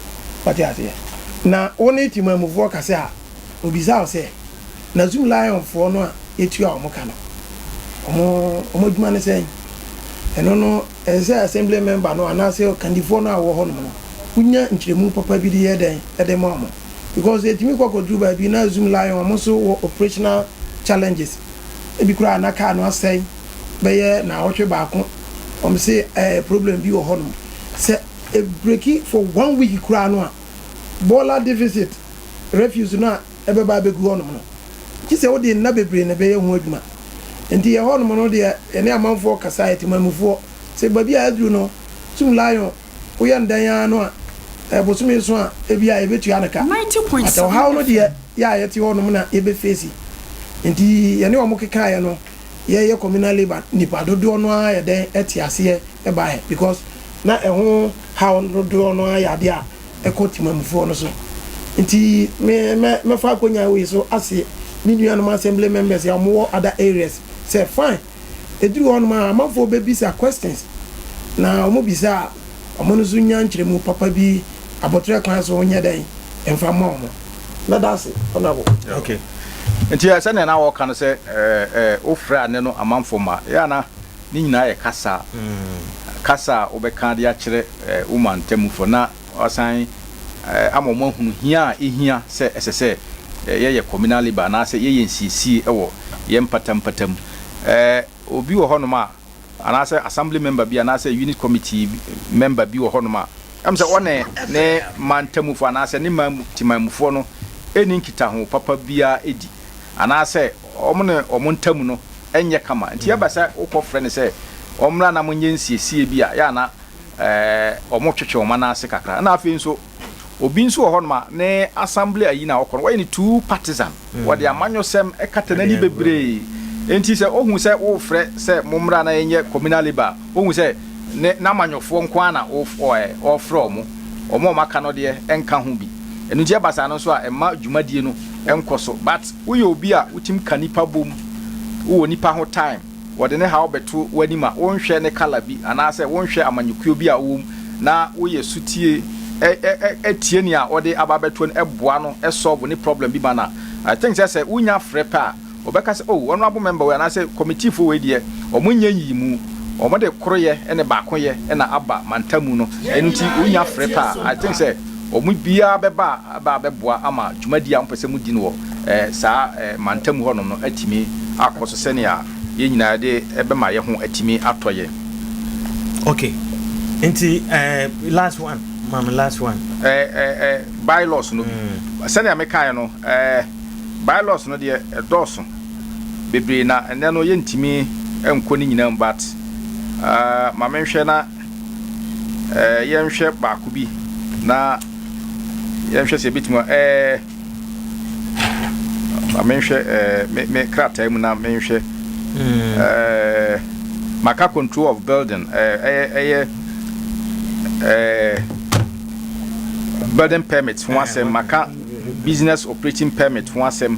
Wate aseɛ? Na wo ne Temanmufoɔ kasa a, wɔbisa wo sɛ, Na Zoom Lion foɔ no a yɛtua wɔn ka no, wɔn, wɔn adwuma ne sɛn? Ɛno no, ɛsɛ sɛ Assembly member no anaasɛ ɔkandifoɔ no a ɔwɔ hɔnom no, wonya nkyerɛmu papa bi de yɛ dɛn? De ma wɔn. Because ɛtumi kɔ kɔduru baabi na Zoom Lion wɔn nso wɔ operational challenges. Ebi koraa na car no asɛe bɛyɛ naawɔtwe baako, wɔn se ɛɛ problem bi wɔ hɔnom. Sɛ ɛbreki for one week koraa no a, bɔɔla deficit refuse no a ɛbɛba abɛgu hɔnom no, gye sɛ wode nna bebree na ɛbɛyɛ ho adwuma. Nti yɛ hɔnom no deɛ yɛne amanfoɔ kasa, yɛ temanmufoɔ, sɛ baabi a aduru no, Tum Lion, woyɛ no dɛn ara no a, ɛyɛ bosome nson a, ebia yɛbɛtua no ka. But ɔhaw no deɛ, yɛ a yɛte hɔnom na yɛbɛfeesi. Nti yɛne wɔn kekaeɛ no, yɛyɛ communal labour, nnipa dodoɔ no ara yɛ dɛn te aseɛ baeɛ because na ɛho haw dodoɔ no ara yɛ adeɛ a ɛkɔ temanmufoɔ no so. Nti me mɛ mɛfa akonya wei so ase me nuanom assembly members a wɔwɔ other areas sɛ fine, Ɛduru hɔnom a, amanfoɔ bɛbisa questions, na wɔbisa a, wɔn nso nya nkyerɛmu papa bi aboterɛ kwan so nyɛ dɛn mfa mma wɔn. Mɛda ase, Honourable. Okay. Nti sɛnea na wɔka no sɛ wofrɛ ane no amanfoɔ ma, yɛ a na ne nyinaa yɛ kasa, kasa a wobɛka de akyerɛ wo mantamufoɔ na wasan ama wɔahunu hia a ehia sɛ ɛsɛ sɛ yɛyɛ communal labour anaasɛ yɛyɛ nsiesie wɔ yɛn mpata mpata mu. Obi wɔ hɔnom a, anaasɛ assembly member bi anaasɛ unit committee member bi wɔ hɔnom a, ɛm sɛ ɔne ne mantamufo anaasɛ ne man temanmufoɔ no nni nkitaho papa biara di, anaasɛ wɔn ne wɔn ntam no nyɛ kama. Nti ɛba sɛ wokɔfrɛ no sɛ ɔmmra na monyɛ nsiesie bi a, yɛ a na wɔtwetwe wɔn anan ase kakra. Ɛna afei nso, obi nso wɔ hɔnom a ne assembly ayi na ɔkɔ no, wɔyɛ no too partisan. Wɔde amanyɔsɛm kata n'ani bebree. Enti sɛ ohu sɛ worefrɛ sɛ mommra na yɛnyɛ communal labour a, ohu sɛ ne n'amanyɔfoɔ nko ara na ɔrefrɛ wɔn. Wɔn a wɔaka no deɛ nka ho bi. Ɛno nti ɛba saa no nso a, ɛmma dwumadie no nkɔ so. But woyɛ obi a wotumi ka nnipa bom, wowɔ nnipa ho time. wɔde ne haw bɛto w'anim a, wonhwɛ ne colour bi anaasɛ wonhwɛ amanyɔkuo bi a ɔwɔ mu na woyɛ sotie tie nea ɔde aba abɛto no boa no solve ne problem bi ma no a, I think sɛ sɛ wonya frɛ pɛ a, wɔbɛka sɛ oh honourable member wei anaasɛ committee foɔ wei deɛ wɔn nyɛ nyiyimu, wɔn de koroyɛ ne baakoyɛ na aba mantamu no, ɛno nti wonya frɛ pɛ a, I think sɛ wɔn biara bɛba a aba abɛboa ama dwumadi a wɔpɛ sɛ modi no wɔ saa mantam hɔnom no atumi akɔ so sɛnea yɛn nyinaa de ɛbɛma yɛn ho atumi atɔ yɛn. Okay, nti last one, maame last one. Bylaws no bi, sɛnea mekaeɛ no, bylaws no deɛ ɛdɔɔso bebree na ɛnnɛ no yɛntumi nkɔ ne nyinaa mu but ma menhwɛ na. Ɛɛ, yɛnhwɛ baako bi na yɛnhwɛ sɛ ebetumi ɛɛ ma menhwɛ ɛɛ me me krataa mu na menhwɛ hmm. ɛɛ maka control of building ɛɛ ɛyɛ ɛyɛ ɛɛ building permit ho asɛm maka business operating permit ho asɛm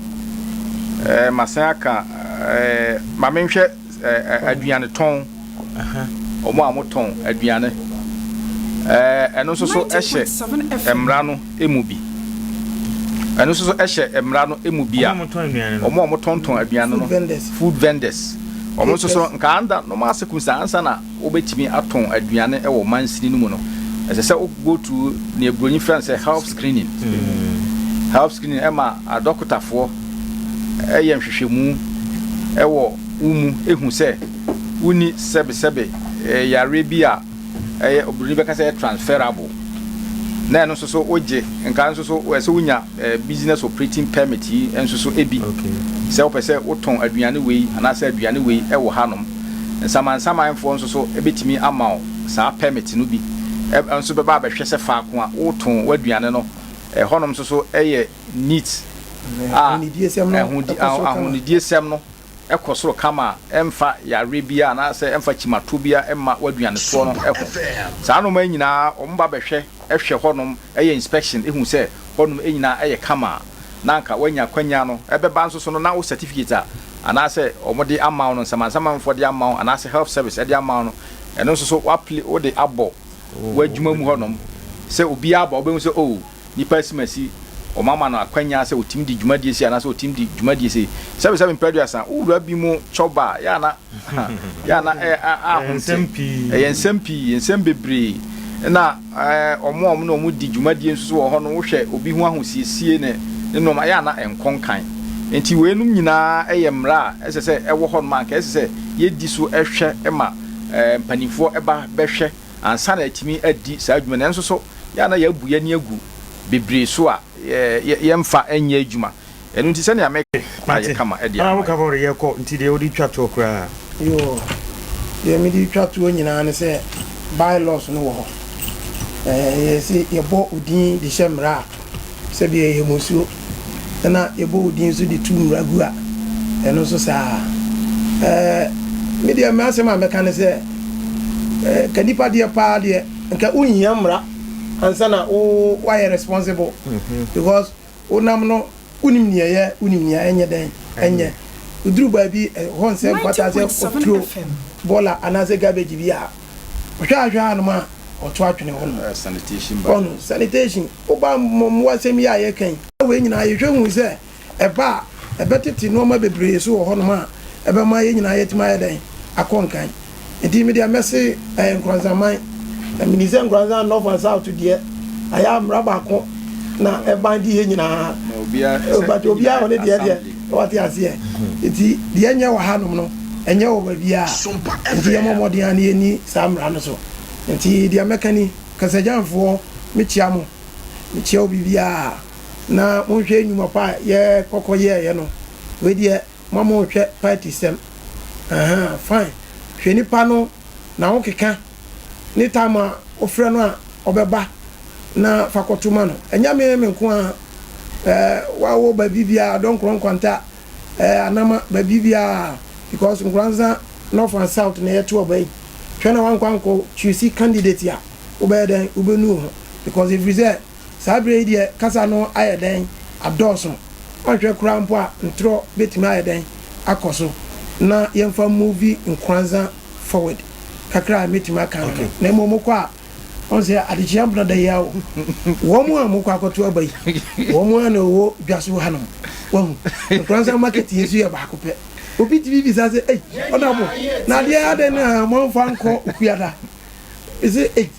ɛɛ masan aka ɛɛ ma menhwɛ aduane tɔn, wɔn a wɔtɔn aduane, ɛno nso so hyɛ mmara no mu bi. Ɛno nso so hyɛ mmara no mu bi a wɔn a wɔtɔntɔn aduane no, food vendors, wɔn nso so nka under normal circumstances ansa na wobɛtumi atɔn aduane wɔ mansini no mu no, ɛsɛ sɛ wo go through nea buroni frɛ no sɛ health screening. Health screening ɛma adɔkotafoɔ. yɛ nhwehwɛmu wɔ wo mu hu sɛ wonni sɛbesɛbe yareɛ bi a ɛyɛ oburoni bɛka sɛ ɛyɛ transferable na ɛno nso so wogye nka nso so ɛsɛ wonya business operating permit yi nso so ebi sɛ wopɛ sɛ wotɔn aduane wei anaasɛ aduane wei ɛwɔ hanom. Nsamansamanfoɔ nso so ebɛtumi ama wo saa permit no bi nso bɛba abɛhwɛ sɛ faako a wotɔn w'aduane no ɛhɔnom nso so ɛyɛ neat a ahonidiesɛm no ɛkɔ soro kama a ɛmfa yare bia anaasɛ ɛmfa kyimatoɔ bia ɛma w'aduane toɔ no ɛho. Saa nneɛma yi nyinaa wɔn ba bɛhwɛ ɛhwɛ hɔnom, ɛyɛ inspection ehu sɛ hɔnom nyinaa ɛyɛ kama a, na anka wanya kwanya no ɛbɛba nso so no na wo certificate a anaasɛ wɔn de ama wo no, nsamansamanfoɔ de ama wo anaasɛ health service ɛde ama wo no, ɛno nso so wapili wode abɔ w'adwuma mu hɔnom sɛ obiara aba wobɛhu sɛ, oh, nipa asimasi wɔn ama no akwanya sɛ otimi di dwumadie si anaasɛ otimi di dwumadie si. Sɛbi mpɛduasa wowura bi mu kyɔba a yana yana ɛ ahonte ɛyɛ nsɛm pii, nsɛm bebree na ɔmo a ɔmo na ɔmo di dwumadie nso so wɔ hɔ no. Wohwɛ obi ho ahosiesie ne nneɛma yana nkɔ nkan. Nti weinom nyinaa ɛyɛ mmara a ɛsɛ sɛ ɛwɔ hɔ nom a nka ɛsɛ sɛ yɛdi so ɛhwɛ ma mpanimfoɔ ɛba bɛhwɛ ansa na atumi adi saa adwuma no. Nso so yɛana yɛabu yɛni agu bebree so a yɛmfa nyɛ adwuma. Ɛno nti sɛnea mɛka ayɛ kama ɛde ama woka bɔre yɛkɔ nti deɛ wode twa toɔ koraa. Yo, deɛ mede twa toɔ nyinaa ne sɛ bylaws no wɔ hɔ. Yɛsɛ yɛbɔ odin de hyɛ mmara a sɛbi ɛyɛ musuo ɛna yɛbɔ odin nso de tu mmara gu a ɛno nso saa. Me deɛ, mɛ asɛm a mɛka ne sɛ ka nipa deɛ paa deɛ nka wonhia mmara ansa na wo wayɛ responsible because wonam no wonim nea ɛyɛ, wonim nea ɛnyɛ dɛn ɛnyɛ. Woduru baabi hɔ nsɛ mfata sɛ ɔturo bɔɔla anaasɛ garbage bi a ɔhwɛ ahwɛ anom a ɔto atwene hɔ no. Sanitation. Ɔno sanitation woba mmoa asɛm yi a yɛka yi wei nyinaa yɛhwɛ hu sɛ ɛba a ɛbɛtete nneɛma bebree so wɔ hɔnom a ɛbɛma yɛn nyinaa yɛtumi ayɛ dɛn akɔ nkan. Nti mi deɛ mɛse ɛyɛ Nkoranzaman na mini sɛ Nkoranza North and South deɛ ayɛ mmara baako na ɛban di yɛn nyinaa, but obiara wɔ ne deɛ wate aseɛ. Nti deɛ nyɛ wɔ hanom no ɛnyɛ wɔ baabiara, nti yɛmmɔ mmɔden a ne yɛni saa mmara no so. Nti deɛ mɛka ni, Kasagyanfoɔ, mekyia mo, mekyia wo biribiara na monhwɛ nnwuma pa a yɛkɔkɔ yɛɛyɛ no. Wei deɛ mo a monhwɛ party sɛm, fine, hwɛ nipa no na wo keka ne time a wofrɛ no a ɔbɛba na fa kɔto ma no. Ɛnyɛ me nko a wawɔ baabi biara dɔnkorɔ nkwanta anama baabi biara because Nkoranza North and South na yɛto ɔba yi. Hwɛ na wankɔ ankɔ choose candidate a wobɛyɛ dɛn wobɛnu wo ho because ɛfiri sɛ saa berɛ yi deɛ kasa no ayɛ dɛn adɔɔso. Wanhwɛ koraa mpo a ntorɔ bɛtumi ayɛ dɛn akɔ so na yɛmfa move Nkoranza forward kakra a mɛtumi aka no na mmom mokɔ a ɔn sɛ adekyea mpena da yi a wɔn a mokɔ akɔto aba yi wɔn a na ɛwɔ dwa so hanom. Wahu Nkoranza market yi nso yɛ baako pɛ. Obi tumi bisa sɛ, ei, ɔnabo na adeɛ adɛn na moamfa nkɔ Okuada? Ɛsɛ ei,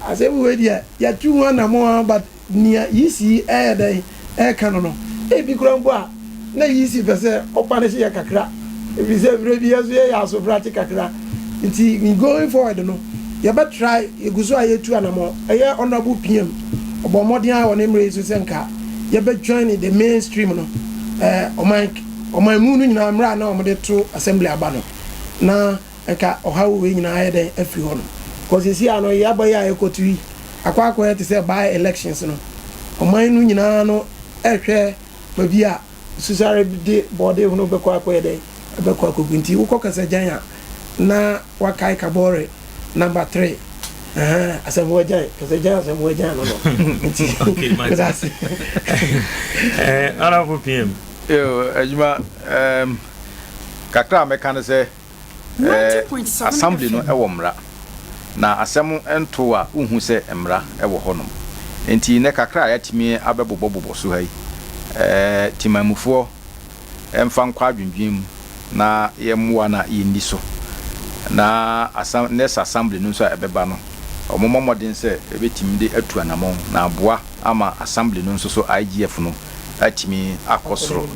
asɛm wei deɛ yɛatu ho anammɔn a, but nea yisi ɛyɛ dɛn ɛka no, ebi kora mpo a na yisi pɛ sɛ ɔpa no hyɛ kakra ɛfiri sɛ mmerɛ bi yɛ so yɛyɛ asobrakye kakra. Nti going forward no yɛbɛ try. Yɛgu so a yɛtu anammɔn. Ɛyɛ Honourable PM ɔbɔ mmɔden a wɔ ne mmerɛ yi so sɛ nka yɛbɛ join the mainstream no, ɔman mu no nyinaa mmerɛ a na wɔde to assembly aba no na nka ɔhaw wei nyinaa ayɛ dɛn afiri hɔ no kɔsi si ano. Yɛaba yi a yɛkɔto yi akɔ akɔyɛ te sɛ by elections no, ɔman no nyinaa no ɛhwɛ baabi a susare de bɔɔde ho no bɛkɔ akɔyɛ dɛn ɛbɛkɔ akɔgu. Nti wokɔ Kasagyan a na wakae Kabɔre number 3 Asɛmmoagyan, Kasagyan Asɛmmoagyan no nti medase. Honorable PM. Yo, adwuma kakra a mɛka no sɛ assembly no ɛwɔ mmara na asɛm nto a wohu sɛ mmara ɛwɔ hɔnom. Nti nnɛ kakra a yɛatumi abɛbobɔbobɔ so ha yi, timamufoɔ ɛmfa nkɔ adwendwen mu na yɛmmoa na yɛnni so na next assembly no nso a ɛbɛba no ɔmommɔ mmɔden sɛ ɛbɛtumi de atu anammɔn na aboa ama assembly no nso so IGF no atumi akɔ soro.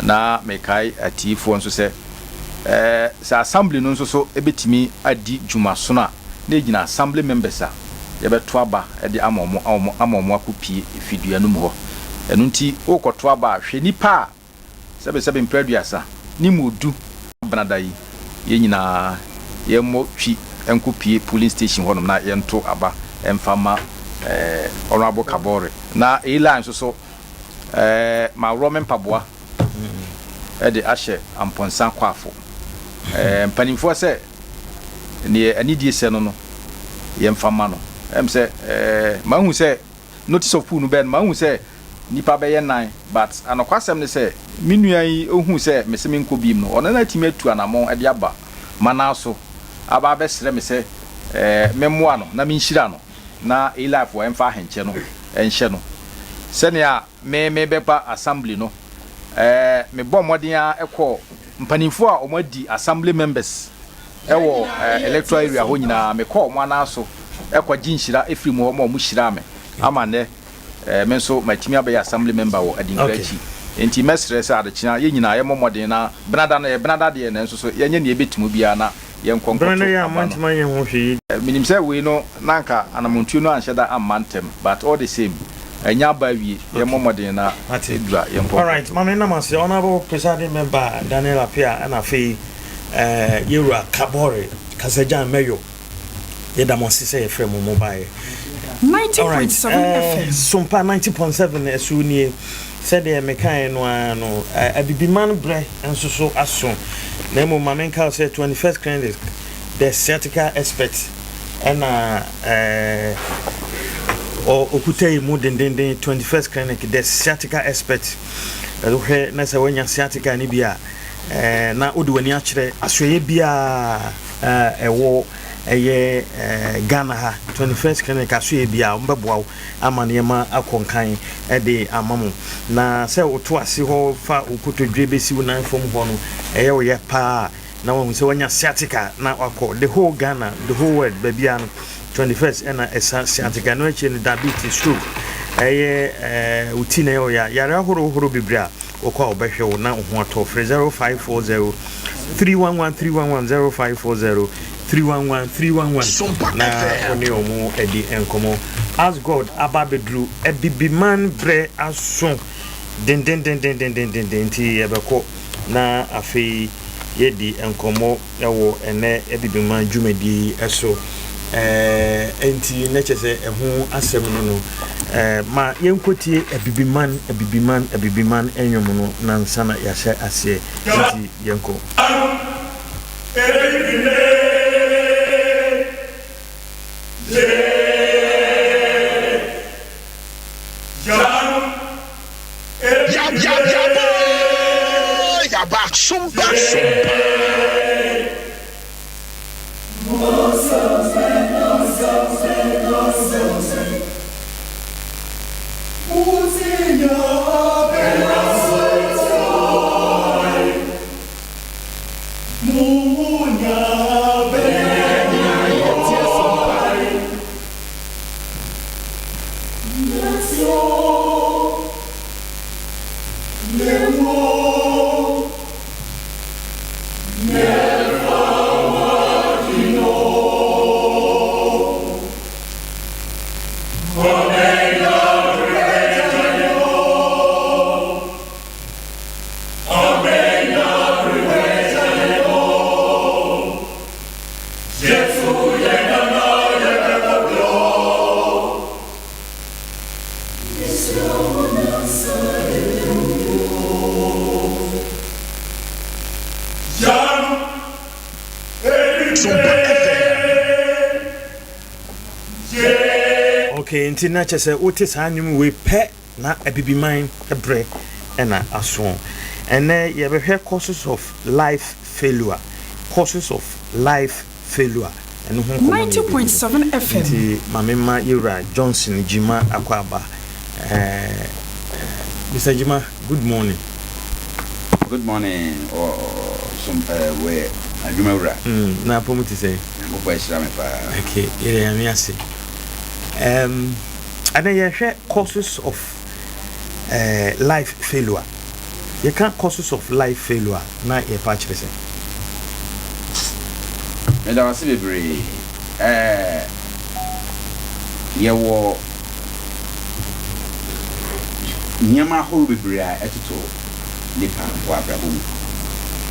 Na mekae atiefoɔ nso sɛ, sɛ Assembly no nso so bɛtumi adi dwumasono a, na ɛgyina Assembly members a yɛbɛto aba de ama wɔn ama wɔn akɔpue fidua no mu hɔ. Ɛno nti worekɔto aba a, hwɛ nnipa a Sɛbesɛbe mprɛ aduasa ne mu du. Benada yi, yɛn nyinaa yɛmmɔ twi nkɔpue polling station hɔnom na yɛnto aba mfa mma Honourable Kabore. Na Eli nso so, maworɔ me mpaboa de ahyɛ Amponsah Kwafo. Mpanimfoɔ sɛ neɛ anidie sɛ no no, yɛmfa mma no. Ɛm sɛ mahu sɛ Notice of pool no bɛɛ no mahu sɛ nnipa bɛyɛ nan but anokwasɛm ne sɛ me nua yi ohuu sɛ mese menkɔ biem no ɔno na atumi atu anamɔn de aba manan so aba abɛsrɛ me sɛ memmoa no na menhyira no na Elife wɔ ɛmfa ahenkyɛ no nhyɛ no sɛnea me mebɛba assembly no mebɔɔ mmɔden ara kɔɔ mpanimfoɔ a wɔadi assembly members wɔ electoral area hɔ nyinaa, mekɔɔ wɔn anan so kɔgye nhyira firi mu hɔ ma wɔhyiraa me ama nnɛ me nso matumi abɛyɛ assembly member wɔ Adinkra akyi. Enti mɛsrɛ sɛ adekyea yɛn nyinaa yɛmmɔ mmɔden na Benada no, ɛyɛ Benada deɛ nanso so yɛnyɛ nea yɛbɛtumi biara na yɛnkɔ nkɔto aba no. Menim sɛ wei no na anka anamontuo no anhyɛ da amma ntɛm but all the same anya aba awie, yɛmmɔ mmɔden na ɛduru a yɛnkɔ nkɔto. Alright, ma me nam ase, Honourable Presiding Member Daniel Appiah ɛna afei Yɛwura Kabore Kasagyan Mayor, yɛda mo ase sɛ yɛfrɛ mo mo baeɛ. Alright, Sompa 90.7 ɛso nie. Sɛdeɛ mekaeɛ no ara no, Abibiman berɛ nso so aso. Na mmom ma menka wo sɛ 21st Clinic, the sciatica expert, ɛna ɔkuta yi mu dendenden, 21st Clinic, the sciatica expert. Wohwɛ na sɛ woanya sciatica no bi a, na wode w'ani akyerɛ asoɛeɛ biara a ɛwɔ ɛyɛ Ghana ha, 21st Clinic asoɛeɛ biara, wɔbɛboa wo ama nneɛma akɔ nkan de ama mo. Na sɛ woto ase hɔ fa wo kotodwe bɛsi wo nan fam hɔ no, ɛyɛ wo ya paa na wahu sɛ wanya sciatica na wakɔ the whole Ghana, the whole world, baabiara no, 21st ɛna ɛsa sciatica. Ɛno akyire no, diabetes, stroke, ɛyɛ wo ti na ɛyɛ wo ya, yare ahorow horow bebree a Wokɔ a wɔbɛhwɛ wo na wo ho atɔ wo. Frɛ 0540 311 311 0540 311 311 na wo ne wɔn adi nkɔmmɔ. As God aba abɛduru Abibiman berɛ aso dendendendendendenden nti yɛbɛkɔ na afei yɛadi nkɔmmɔ. wɔ ɛnnɛ Abibiman dwumadie yi so. Ɛnti na kyerɛ sɛ ɛho asɛm no no, ma yɛnkɔtie Abibiman, Abibiman, Abibiman nnwom no na ansa na yɛahyɛ aseɛ. Nti yɛnkɔ. Okay, nti na kyɛ sɛ wote saa nnwom wei pɛ na abibiman brɛ na aso. Ɛnɛ yɛbɛhwɛ causes of life failure, causes of life failure ɛno ho nkɔmmɔ na yɛbɛdi no. Nti ma memma yɛwura Johnson Gyima Akwaaba. Eh, Mr. Gyima, good morning. Good morning, som eh, wɔ adwuma wura. Mm, na apɔmu te sɛ? Nyankopɔn ahyira me paa. Okay, yɛda Nyame ase. Um, ɛnɛ yɛhwɛ causes of uh, life failure. Yɛka causes of life failure a, na yɛpɛ akyerɛ sɛn? Meda wo ase bebree. Ɛɛ, yɛwɔ nneɛma ahorow bebree a ɛtoto nnipa wɔ abrabɔ mu.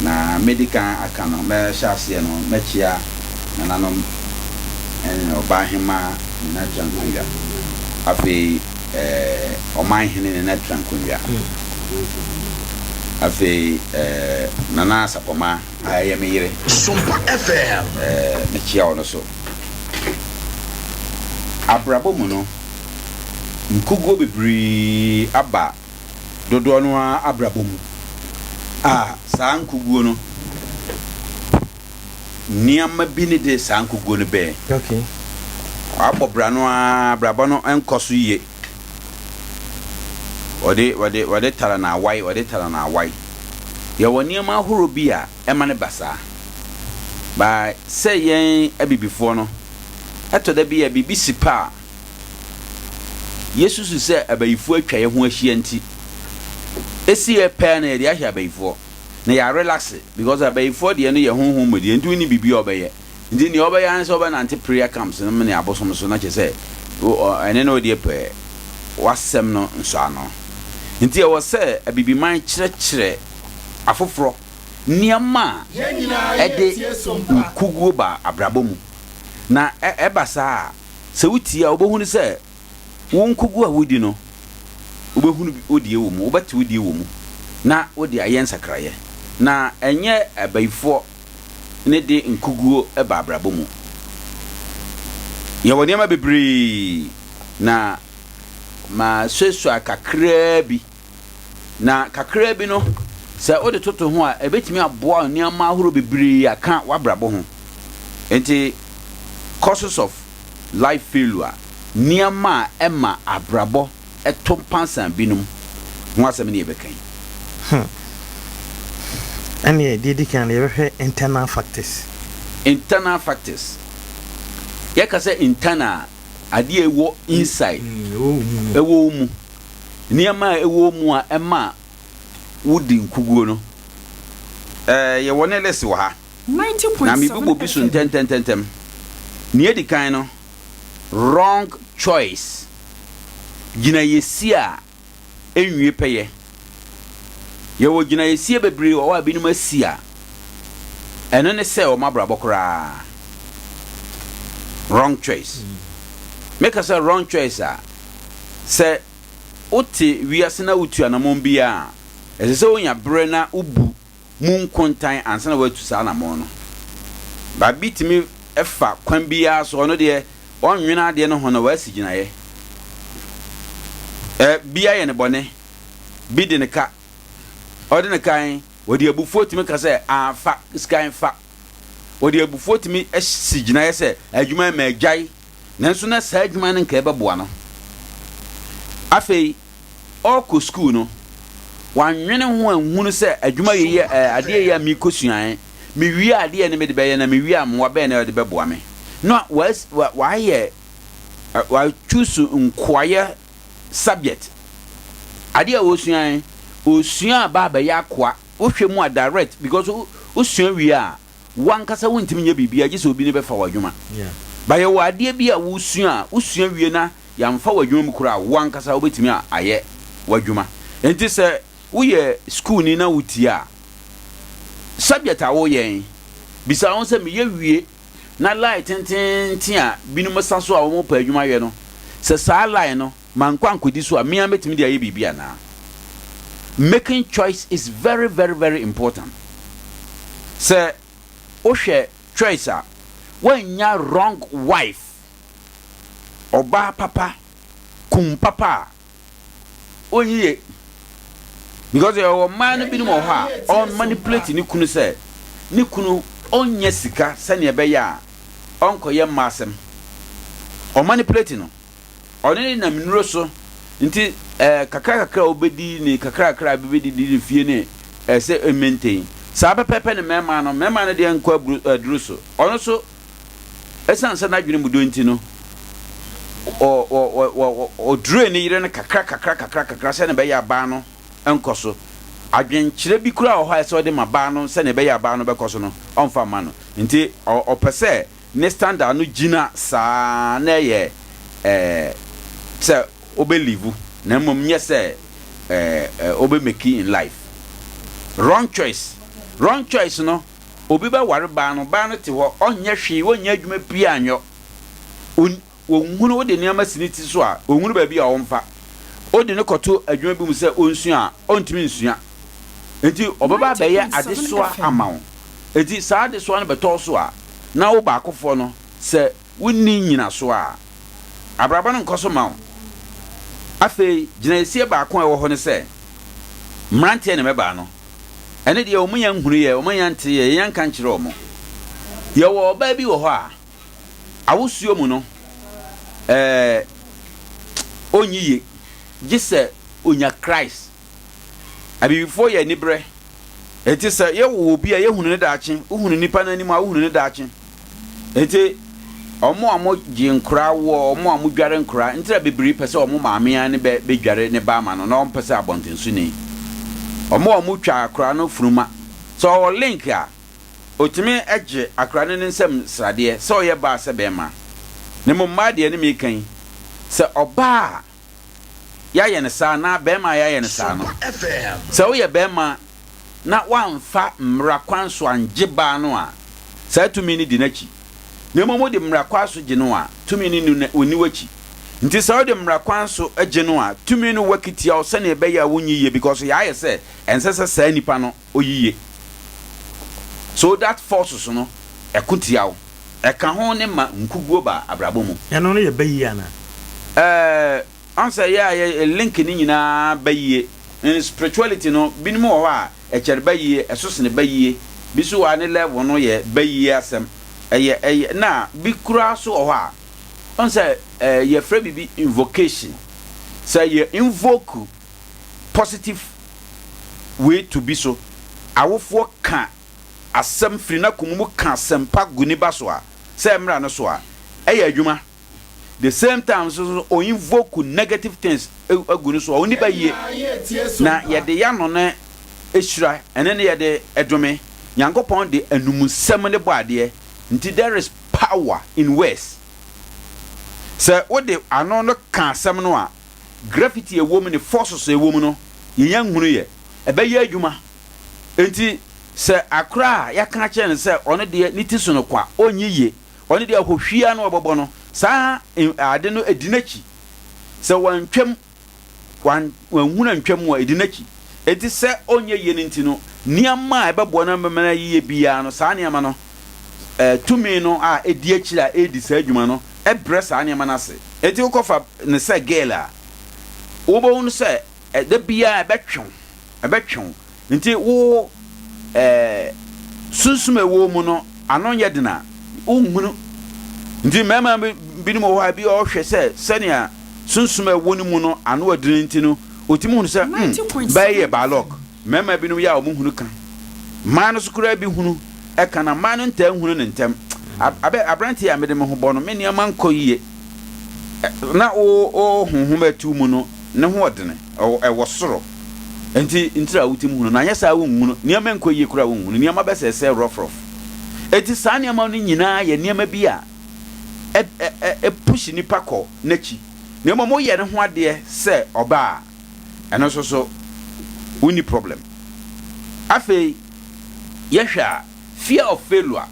Na mɛdi kan aka no, mɛhyɛ aseɛ no, mɛkyea nananom ɛne Ɔbaahemaa Nana Trankonwa, afei ɛɛ Ɔmanhene Nana Trankonwa, afei ɛɛ Nana Asapɔmaa a ɛyɛ me yere. Sompa FM. Ɛɛ mekyea ɔno so. Abrabɔ mu no, nkuguo bebree aba dodoɔ no ara abrabɔ mu a saa nkuguo no, nneɛma bi ne de saa nkuguo no bɛɛ. Okay. Wabɔ bra no ara, abrabɔ no nkɔ so yie. Wɔde, wɔde, wɔde tara na awae, wɔde tara na awae. Yɛwɔ nneɛma ahorow bi a ɛma no ba saa. Ba sɛ yɛn abibifoɔ no, ɛtɔ da bi a biribi si pɛ a, yɛsusu sɛ abayifoɔ atwa yɛn ho ahyia nti, ɛsi yɛ pɛɛ no yɛde ahyɛ abayifoɔ na yɛarelaxe because abayifoɔ deɛ no yɛ honhom mu deɛ nti wonni biribi a wɔbɛyɛ. Nti nea ɔbɛyɛ ara ne sɛ ɔbɛnante prayer camps no ne abosom so na kyerɛ sɛ ɛne no deɛ pɛɛ w'asɛm no nsɔano. Nti ɛwɔ sɛ Abibiman kyerɛkyerɛ afoforɔ nneɛma a ɛde nkuguo ba abrabɔ mu. Na ɛba saa a, sɛ wotie a wobɛhunu sɛ wo nkuguo a wodi no, wobɛhunu wo deɛ wɔ mu, wobɛte wo deɛ wɔ mu na wode ayɛ nsakraeɛ. Na ɛnyɛ abayifoɔ ne de nkoguo ba abrabɔ mu. Yɛwɔ nneɛma bebree na masuasua kakraa bi. Na kakraa bi no, sɛ wode toto ho a, ɛbɛtumi aboa wo nneɛma ahorow bebree aka w'abrabɔ ho. Enti, causes of life failure, nneɛma a ɛma abrabɔ to mpansam binom ho asɛm ne yɛbɛka yi. Hmm. Ɛneɛ deɛ ɛdi kan no yɛbɛhwɛ internal factors. Internal factors. Yɛka sɛ internal a, adeɛ a ɛwɔ inside, ɛwɔ wo mu. Nneɛma a ɛwɔ wo mu a ɛma wodi nkuguo no. Ɛɛ, yɛwɔ ne list wɔ ha. Na mebɛbɔ bi so ntɛntɛntɛntɛm. Nea ɛdi kan no, Wrong choice, gyinaeɛsie a ɛnwie pɛyɛ. Yɛwɔ gyinaeɛsie bebree wɔ hɔ a binom asi a ɛno ne sɛ wɔn abrabɔ koraa. Wrong choice. Meka sɛ wrong choice a, sɛ wote wiase na wotu anamɔn biara a, ɛsɛ sɛ wonya berɛ na wobu mu nkontan ansa na watu saa anammɔn no. Baabi tumi fa kwan biara so, ɔno deɛ ɔnnwene adeɛ no ho na wasi gyinaeɛ. Ɛ, bi ayɛ no bɔne, bi de no ka, ɔde no kan, ɔde abufuo tumi ka sɛ, ah, fa sika yi fa. Ɔde abufuo tumi si gyinaeɛ sɛ, adwuma yi magyae, nanso na saa adwuma no nka ɛbɛboa no. Afei, ɔrekɔ sukuu no, wannwene ho anhunu sɛ adwuma yi yɛ ɛɛ adeɛ yi a merekɔsua yi, mewie a adeɛ ne mede bɛyɛ na mewie a mmoa bɛn na ɛde bɛboa me. Na was wa wayɛ wachusu nkoayɛ subject. Adeɛ a ɔresua yi, ɔresua aba abɛyɛ akoa. Wohwɛ mu a direct because wosua wie a, W'ankasa wontumi nyɛ biribiara gye sɛ obi ne bɛfa w'adwuma. But yɛwɔ adeɛ bi a wosua a, wosua wie na yɛamfa w'adwuma mu koraa a, w'ankasa wobɛtumi ayɛ w'adwuma. Nti sɛ woyɛ sukuuni na wotie a, subject a woyɛ yi, bisa wo ho sɛ meyɛ wie na line tenteenten a binom sa so a wɔpɛ adwuma yɛ no, sɛ saa line no mankɔ ankɔdi so a, me ara mɛtumi de ayɛ biribi anaa? Making choice is very very very important. Sɛ wohwɛ choice a, woannya wrong wife, ɔbaa papa, kun papa a, ɔnyiye. Because yɛwɔ mmaa no binom wɔ hɔ a, ɔmanipulate ne kunu sɛ ne kunu ɔnnya sika sɛnea ɛbɛyɛ a ɔnkɔyɛ mmaa asɛm. Ɔmanipulate no. Ɔne no nam nnuro so nti ɛɛ kakra kakra a wobɛdi ne kakra kakra a bɛbɛdidi ne fie ne ɛsɛ ɛmɛntɛn. Saa pɛpɛɛpɛ ne mmarima no, mmarima no deɛ nkɔ aburo aduro so. Ɔno nso ɛsiane sɛ n'adwene mu dɔ nti no, ɔ ɔ ɔ ɔ ɔduree ne yere no kakra kakra kakra kakra sɛdeɛ ɛbɛyɛ a baa no nkɔ so. Adwenkyerɛ bi koraa wɔ hɔ a ɛsɛ sɛ ɔde ma baa no sɛnea ɛbɛyɛ a baa no bɛkɔ so no, ɔmfa mma no. Nti ɔpɛ sɛ ne standard no gyina saa na ɛyɛ sɛ wobɛ live na mmom nyɛ sɛ wobɛ make in life. Wrong choice. Wrong choice no, obi bɛware baa no, baa no te hɔ, ɔnyɛ hwee, ɔnyɛ adwuma biara nyɔ. Ɔnhunu, wode nneɛma si ne ti so a, ɔnhunu baabi a ɔmfa. Wode no kɔto adwuma bi mu sɛ ɔnsua a, ɔntumi nsua. Enti ɔbɛba abɛyɛ adesoa ama wo. Enti saa adesoa no bɛtɔ wo so a, na wo baakofoɔ no, sɛ wonni nnyinasoɔ a, abrabɔ no nkɔ so mma wo. Afei gyinaeɛsie baako a ɛwɔ hɔ ne sɛ, mmeranteɛ ne mmabaa no, ɛno deɛ wɔnnya nhunuiɛ, wɔnnya nteeɛ, yɛnnya nka nkyerɛɛ wɔn. Yɛwɔ ɔbaa bi wɔ hɔ a, awosuo mu no, ɛɛ, ɔnyi ye, gye sɛ ɔnya Christ. Abibifoɔ yɛ aniberɛ. Enti sɛ yɛwo obi a, yɛhunu ne daakye. Wohunu nipa no anim a, wohunu ne daakye. Enti wɔn a wɔgye nkoraa woɔ, wɔn a wɔdware nkoraa, nti na bebree pɛ sɛ wɔn maame ara ne bɛ bɛdware ne ba ama no, na wɔmpɛ sɛ abɔntensoni. Wɔn a wɔtwa akoraa no funuma, sɛ ɔwɔ link a, Otumi gye akora no ne nsam sradeɛ, sɛ ɔyɛ baa sɛ bɛɛma. Na mmom mmaa deɛ ne meeka yi, sɛ ɔbaa a yɛayɛ no saa anaa bɛɛma a yɛayɛ no saa no, sɛ woyɛ bɛɛma na woamfa mmara kwan so angye baa no a, saa tumi no di n'akyi. Na mmom wode mmara kwan so gye no a, tumi no nni w'akyi. Nti sɛ wode mmara kwan so gye no a, tumi no work tia wo sɛnea ɛbɛyɛ a wonnye yie because yɛayɛ sɛ ɛnsɛ sɛ saa nipa no oyiye. So that forces no ɛko tia wo. Ɛka ho ne ma nkuguo ba abrabɔ mu. Ɛno no yɛ bayie anaa? Ɛɛ ɔn sɛ yɛ a yɛ link ne nyinaa bayie. In spirituality no binom wɔ hɔ a ɛkyɛre bayie, ɛso sene bayie. Bi nso wɔ hɔ a ne level no yɛ bayie asɛm. Ɛyɛ ɛyɛ na bi koraa nso wɔ hɔ a ɔn sɛ ɛɛ yɛfrɛ biribi invocation. Sɛ yɛ invoke positive wei to bi so. Awofoɔ ka asɛm firi n'akoma mu ka asɛmpa gu ne ba so a, sɛ ɛmmra no so a, ɛyɛ adwuma. The same time nso so o invoke negative things agu no so a, ɔnni ba yie. Na yɛde y'ano no hyira, ɛne ne yɛde dome. Nyankopɔn de anumsɛm ne bɔ adeɛ, nti there is power in words. Sɛ wode ano no ka asɛm no a, Graffiti a ɛwɔ mu ne forces a ɛwɔ mu no, yɛnya nhunuiɛ. Ɛbɛyɛ adwuma. Enti sɛ akora a yɛaka akyerɛ no sɛ ɔno deɛ ne ti so no kwa, ɔnyɛ yie, ɔno deɛ ahohwie ara na ɔbɛbɔ no, saa ade no ɛdi n'akyi. Sɛ wantwam, wanhunu antwam a, ɛdi n'akyi. Enti sɛ ɔnyɛ yie no nti no, nneɛma a ɛbɛboa no ama no ayɛ yie biara no, saa nneɛma no, tumi no a ɛdi akyire a ɛredi saa adwuma no brɛ saa nneɛma no ase. Enti wokɔfa no sɛ girl a, wobɛhu no sɛ da biara ɛbɛtwe wo, ɛbɛtwe wo. Nti wo eh, sunsum a ɛwɔ wo mu no, ano nyɛ den a, wonhunu. Nti mmarima binom wɔ hɔ a, bi ɔhwɛ sɛ sɛnea sunsum a ɛwɔ ne mu no ano adene nti no, ɔtumi hunu sɛ, hmm, bɛyɛ yɛ bad luck. Mmarima binom yɛ a wɔhunu ka. Mmaa no nso koraa bi hunu ka, na mmaa no ntaa nhunu no ntɛm. Abɛ, aberanteɛ a mede me ho bɔ no, me nneɛma nkɔ yie. Na wo, wo honhom a ɛte wo mu no, ne ho ɔdene, ɛwɔ, ɛwɔ soro. Enti, ntira a wotumi hunu no, anyɛ saa a wonhunu. Nneɛma nkɔ yie koraa a wonhunu. Nneɛma bɛsɛesɛe rɔfrɔf. Enti saa nneɛma no nyinaa yɛ nneɛma bi a ɛ, ɛ, ɛ, ɛpush nipa kɔ n'akyi. Na mmom woyɛ ne ho adeɛ sɛ ɔbaa a, ɛno nso so wonni problem. Afei yɛhwɛ a, fear of failure,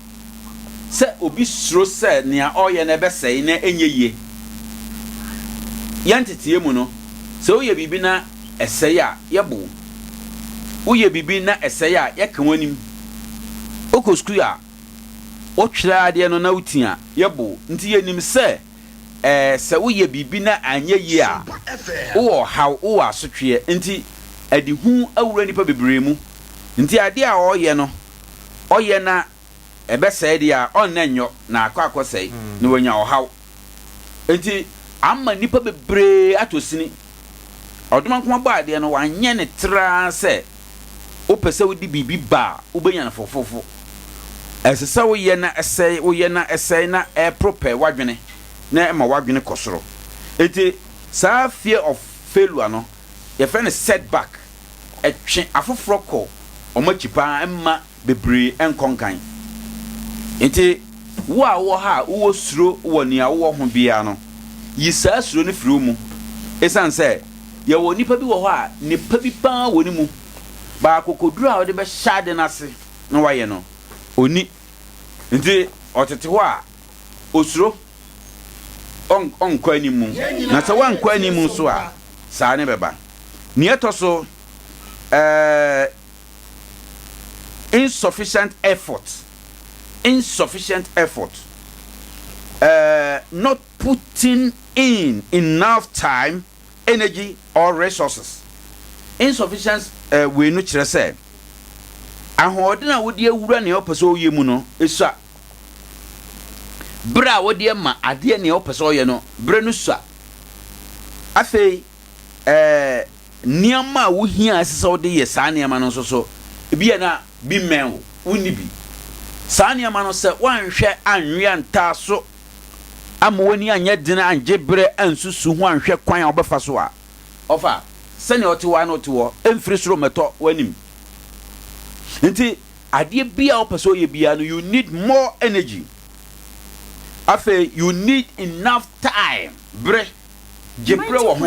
sɛ obi suro sɛ nea ɔreyɛ no ɛbɛsɛe na ɛnyɛ yie. Yɛn nteteɛ mu no, sɛ woyɛ biribi na ɛsɛe a, yɛbo wo. Woyɛ biribi na ɛsɛe a, yɛka w'anim. Wokɔ sukuu a, wotwerɛ adeɛ no na wotia a, yɛbo wo. Nti yɛnim sɛ ɛɛ sɛ woyɛ biribi na anyɛ yie a, wowɔ ɔhaw, wowɔ asotweɛ. Nti ɛde hu awura nnipa bebree mu. Nti adeɛ a ɔreyɛ no, ɔyɛ na ɛbɛsɛe deɛ a, ɔnnɛ nyɔ na akɔ akɔsɛe na wanya ɔhaw. Nti ama nnipa bebree atɔ sini. Ɔdomankoma bɔɔ adeɛ no, wanyɛ no traa sɛ wopɛ sɛ wode biribi ba a, wobɛnya no fofofo. Ɛsɛ sɛ woyɛ na ɛsɛe, woyɛ na ɛsɛe na ɛpropɛ w'adwene na ɛma w'adwene kɔ soro. Enti saa fear of failure no, yɛfrɛ no setback. ɛtwe afoforɔ kɔ wɔn akyi paa ɛmma bebree nkɔ nkan. Enti wo a wowɔ ha a wowɔ suro wɔ nea wowɔ ho biara no, yi saa suro no firi wo mu. Esiane sɛ yɛwɔ onipa bi wɔ hɔ a nnepa bi paa wɔ ne mu, but akokoduru a ɔde bɛhyɛ ade no ase na wayɛ no, onni. Enti ɔtete hɔ a, osuro, ɔnkɔ anim. Na sɛ wankɔ anim nso a, saa ne bɛba. Nea ɛtɔ so ɛɛ. Insufficient effort, insufficient effort, uh, not putting in enough time, energy or resources. Insufficient uh, wei no kyerɛ sɛ ahoɔden a wode awura nea wopɛ sɛ ɔyɛ mu no esua. Berɛ a wode ma adeɛ nea wopɛ sɛ ɔyɛ no, berɛ no sua. Afei ɛɛ nneɛma a wohia a ɛsɛ sɛ wode yɛ saa nneɛma no nso so, ebia na bi mmɛn wo, wonni bi. Saa nneɛma no, sɛ woanhwɛ anwe antaa so amma w'ani anyɛ den angye berɛ ansusu ho anhwɛ kwan a wobɛfa so a, ɔfa sɛnea ɔte hɔ ara na ɔte hɔ, ɛmfiri soro mmɛtɔ w'anim. Nti adeɛ biara a wopɛ sɛ woyɛ biara no, you need more energy. Afei, you need enough time, berɛ. Gye berɛ wɔ ho.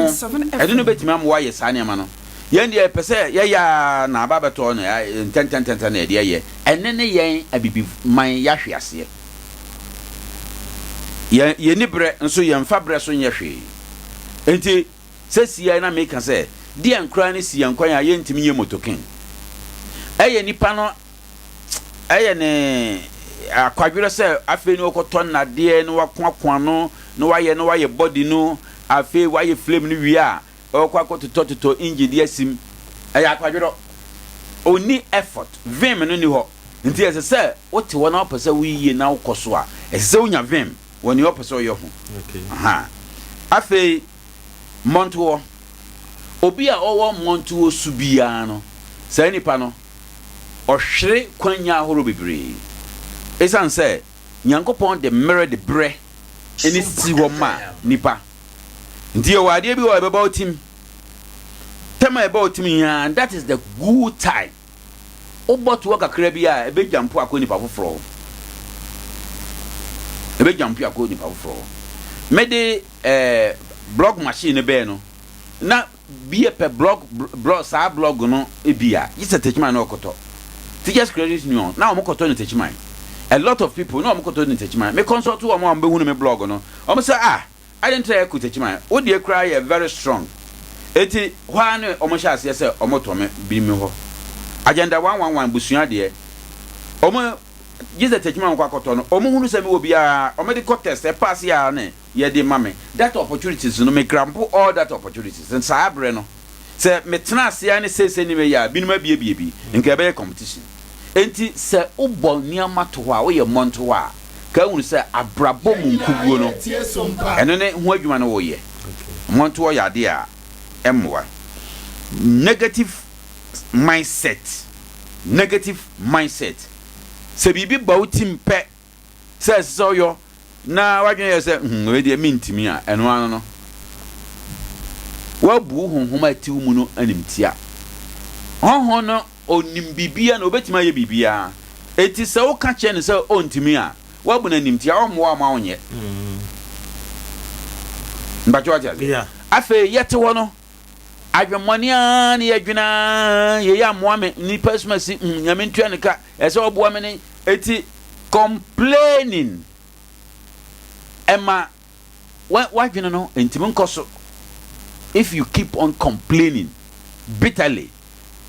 Ɛno no bɛtumi ama woayɛ saa nneɛma no. Yɛn deɛ yɛpɛ sɛ yɛyɛ ara na aba abɛtɔ no ntɛntɛntɛntɛm na yɛde ayɛ. Ɛno ne yɛn Abibiman yɛahwe aseɛ. Yɛn yɛnni berɛ nso yɛmfa berɛ so nyɛ hwee. Enti seesei na meka sɛ deɛn koraa ne si yɛn kwan a yɛntumi nyɛ motokin. Ɛyɛ nipa no ɛyɛ ne akwadwerɛ sɛ afei na ɔkɔtɔ nnadeɛ na wakoakoa no na wayɛ na wayɛ body no afei wayɛ flame no wie a ɔkɔ akɔtotɔtotɔ engine de asim ɛyɛ akwadwerɛ ɔnni effort vim no nni hɔ nti ɛsɛ sɛ wote hɔ na wopɛ sɛ woyie na wokɔ so a ɛsɛ sɛ wonya vim wɔ nea ɔpɛ sɛ ɔyɛ ho. Aha. Afei mmɔntoɔ obi a ɔwɔ mmɔntoɔ su biara no saa nipa no ɔhwere kwannya ahorow bebree. Esiane sɛ Nyankopɔn de mmere de berɛ ne si hɔ ma nnipa nti, yɛwɔ adeɛ bi wɔ hɔ a ɛbɛba wo tim. Tɛm a ɛba wo tim nyinaa, that is the good time. Wobɔ toɔ kakra bi a, ɛbɛgya mpo akɔ nipa foforɔ hɔ. Ɛbɛgya mpo akɔ nipa foforɔ hɔ. Mede eh, blog machine no bɛɛ no, na Bi yɛ pɛ blog blog saa blog no bi a gye sɛ Techiman na ɔkɔtɔ. Teachers Credit Union na wɔn kɔtɔ no Techiman. A lot of people na wɔn kɔtɔ no Techiman. Me consult wɔn a wɔn bɛhunu me blog no, wɔn sɛ ah adɛn nti na yɛkɔ Techiman? Wo deɛ koraa yɛ very strong. Eti hɔ ara ne wɔn hyɛ aseɛ sɛ wɔn tɔ me bi me hɔ. Agenda 111 busua deɛ wɔn gye sɛ Techiman wɔn kɔ akɔtɔ no, wɔn hunu sɛ me wɔ bi a wɔn de kɔ test ɛpaase ara ne yɛ de ma me that opportunities no me grampo all that opportunities and saa berɛ no sɛ me tena ase ara ne seesei ne meyɛ a binom abiebie bi nka ɛbɛyɛ competition enti sɛ wobɔ nneɛma to hɔ a woyɛ mmɔnto hɔ a ka hunu sɛ abrabɔ mu nkuguo no ɛno ne ho adwuma no woyɛ mmɔntoɔ yɛ adeɛ a ɛmmoa negative mindset negative mindset sɛ biribi ba wo tim pɛ sɛ ɛsɛ sɛ ɔyɔ na w'adwene yɛ sɛ, Hmm, wei deɛ mentumi a, ɛno ano no, woabu wo honhom a ɛte wo mu no animtia. Honhom no, ɔnim biribiara na ɔbɛtumi ayɛ biribiara. Enti sɛ woka kyerɛ no sɛ ɔntumi a, woabu no animtia, ɔmmoa wo ma wonyɛ. Mpakyɛ wate aseɛ? Afei yɛte hɔ no, adwemmɔne ara ne yɛdwene ara, yei ammoa me, nnipa asumasi, hmm, Nyame ntua ne ka, ɛsɛ sɛ ɔboa me ne, eti Complaining ɛma w'adwene no ntumi nkɔ so if you keep on complaining bitterly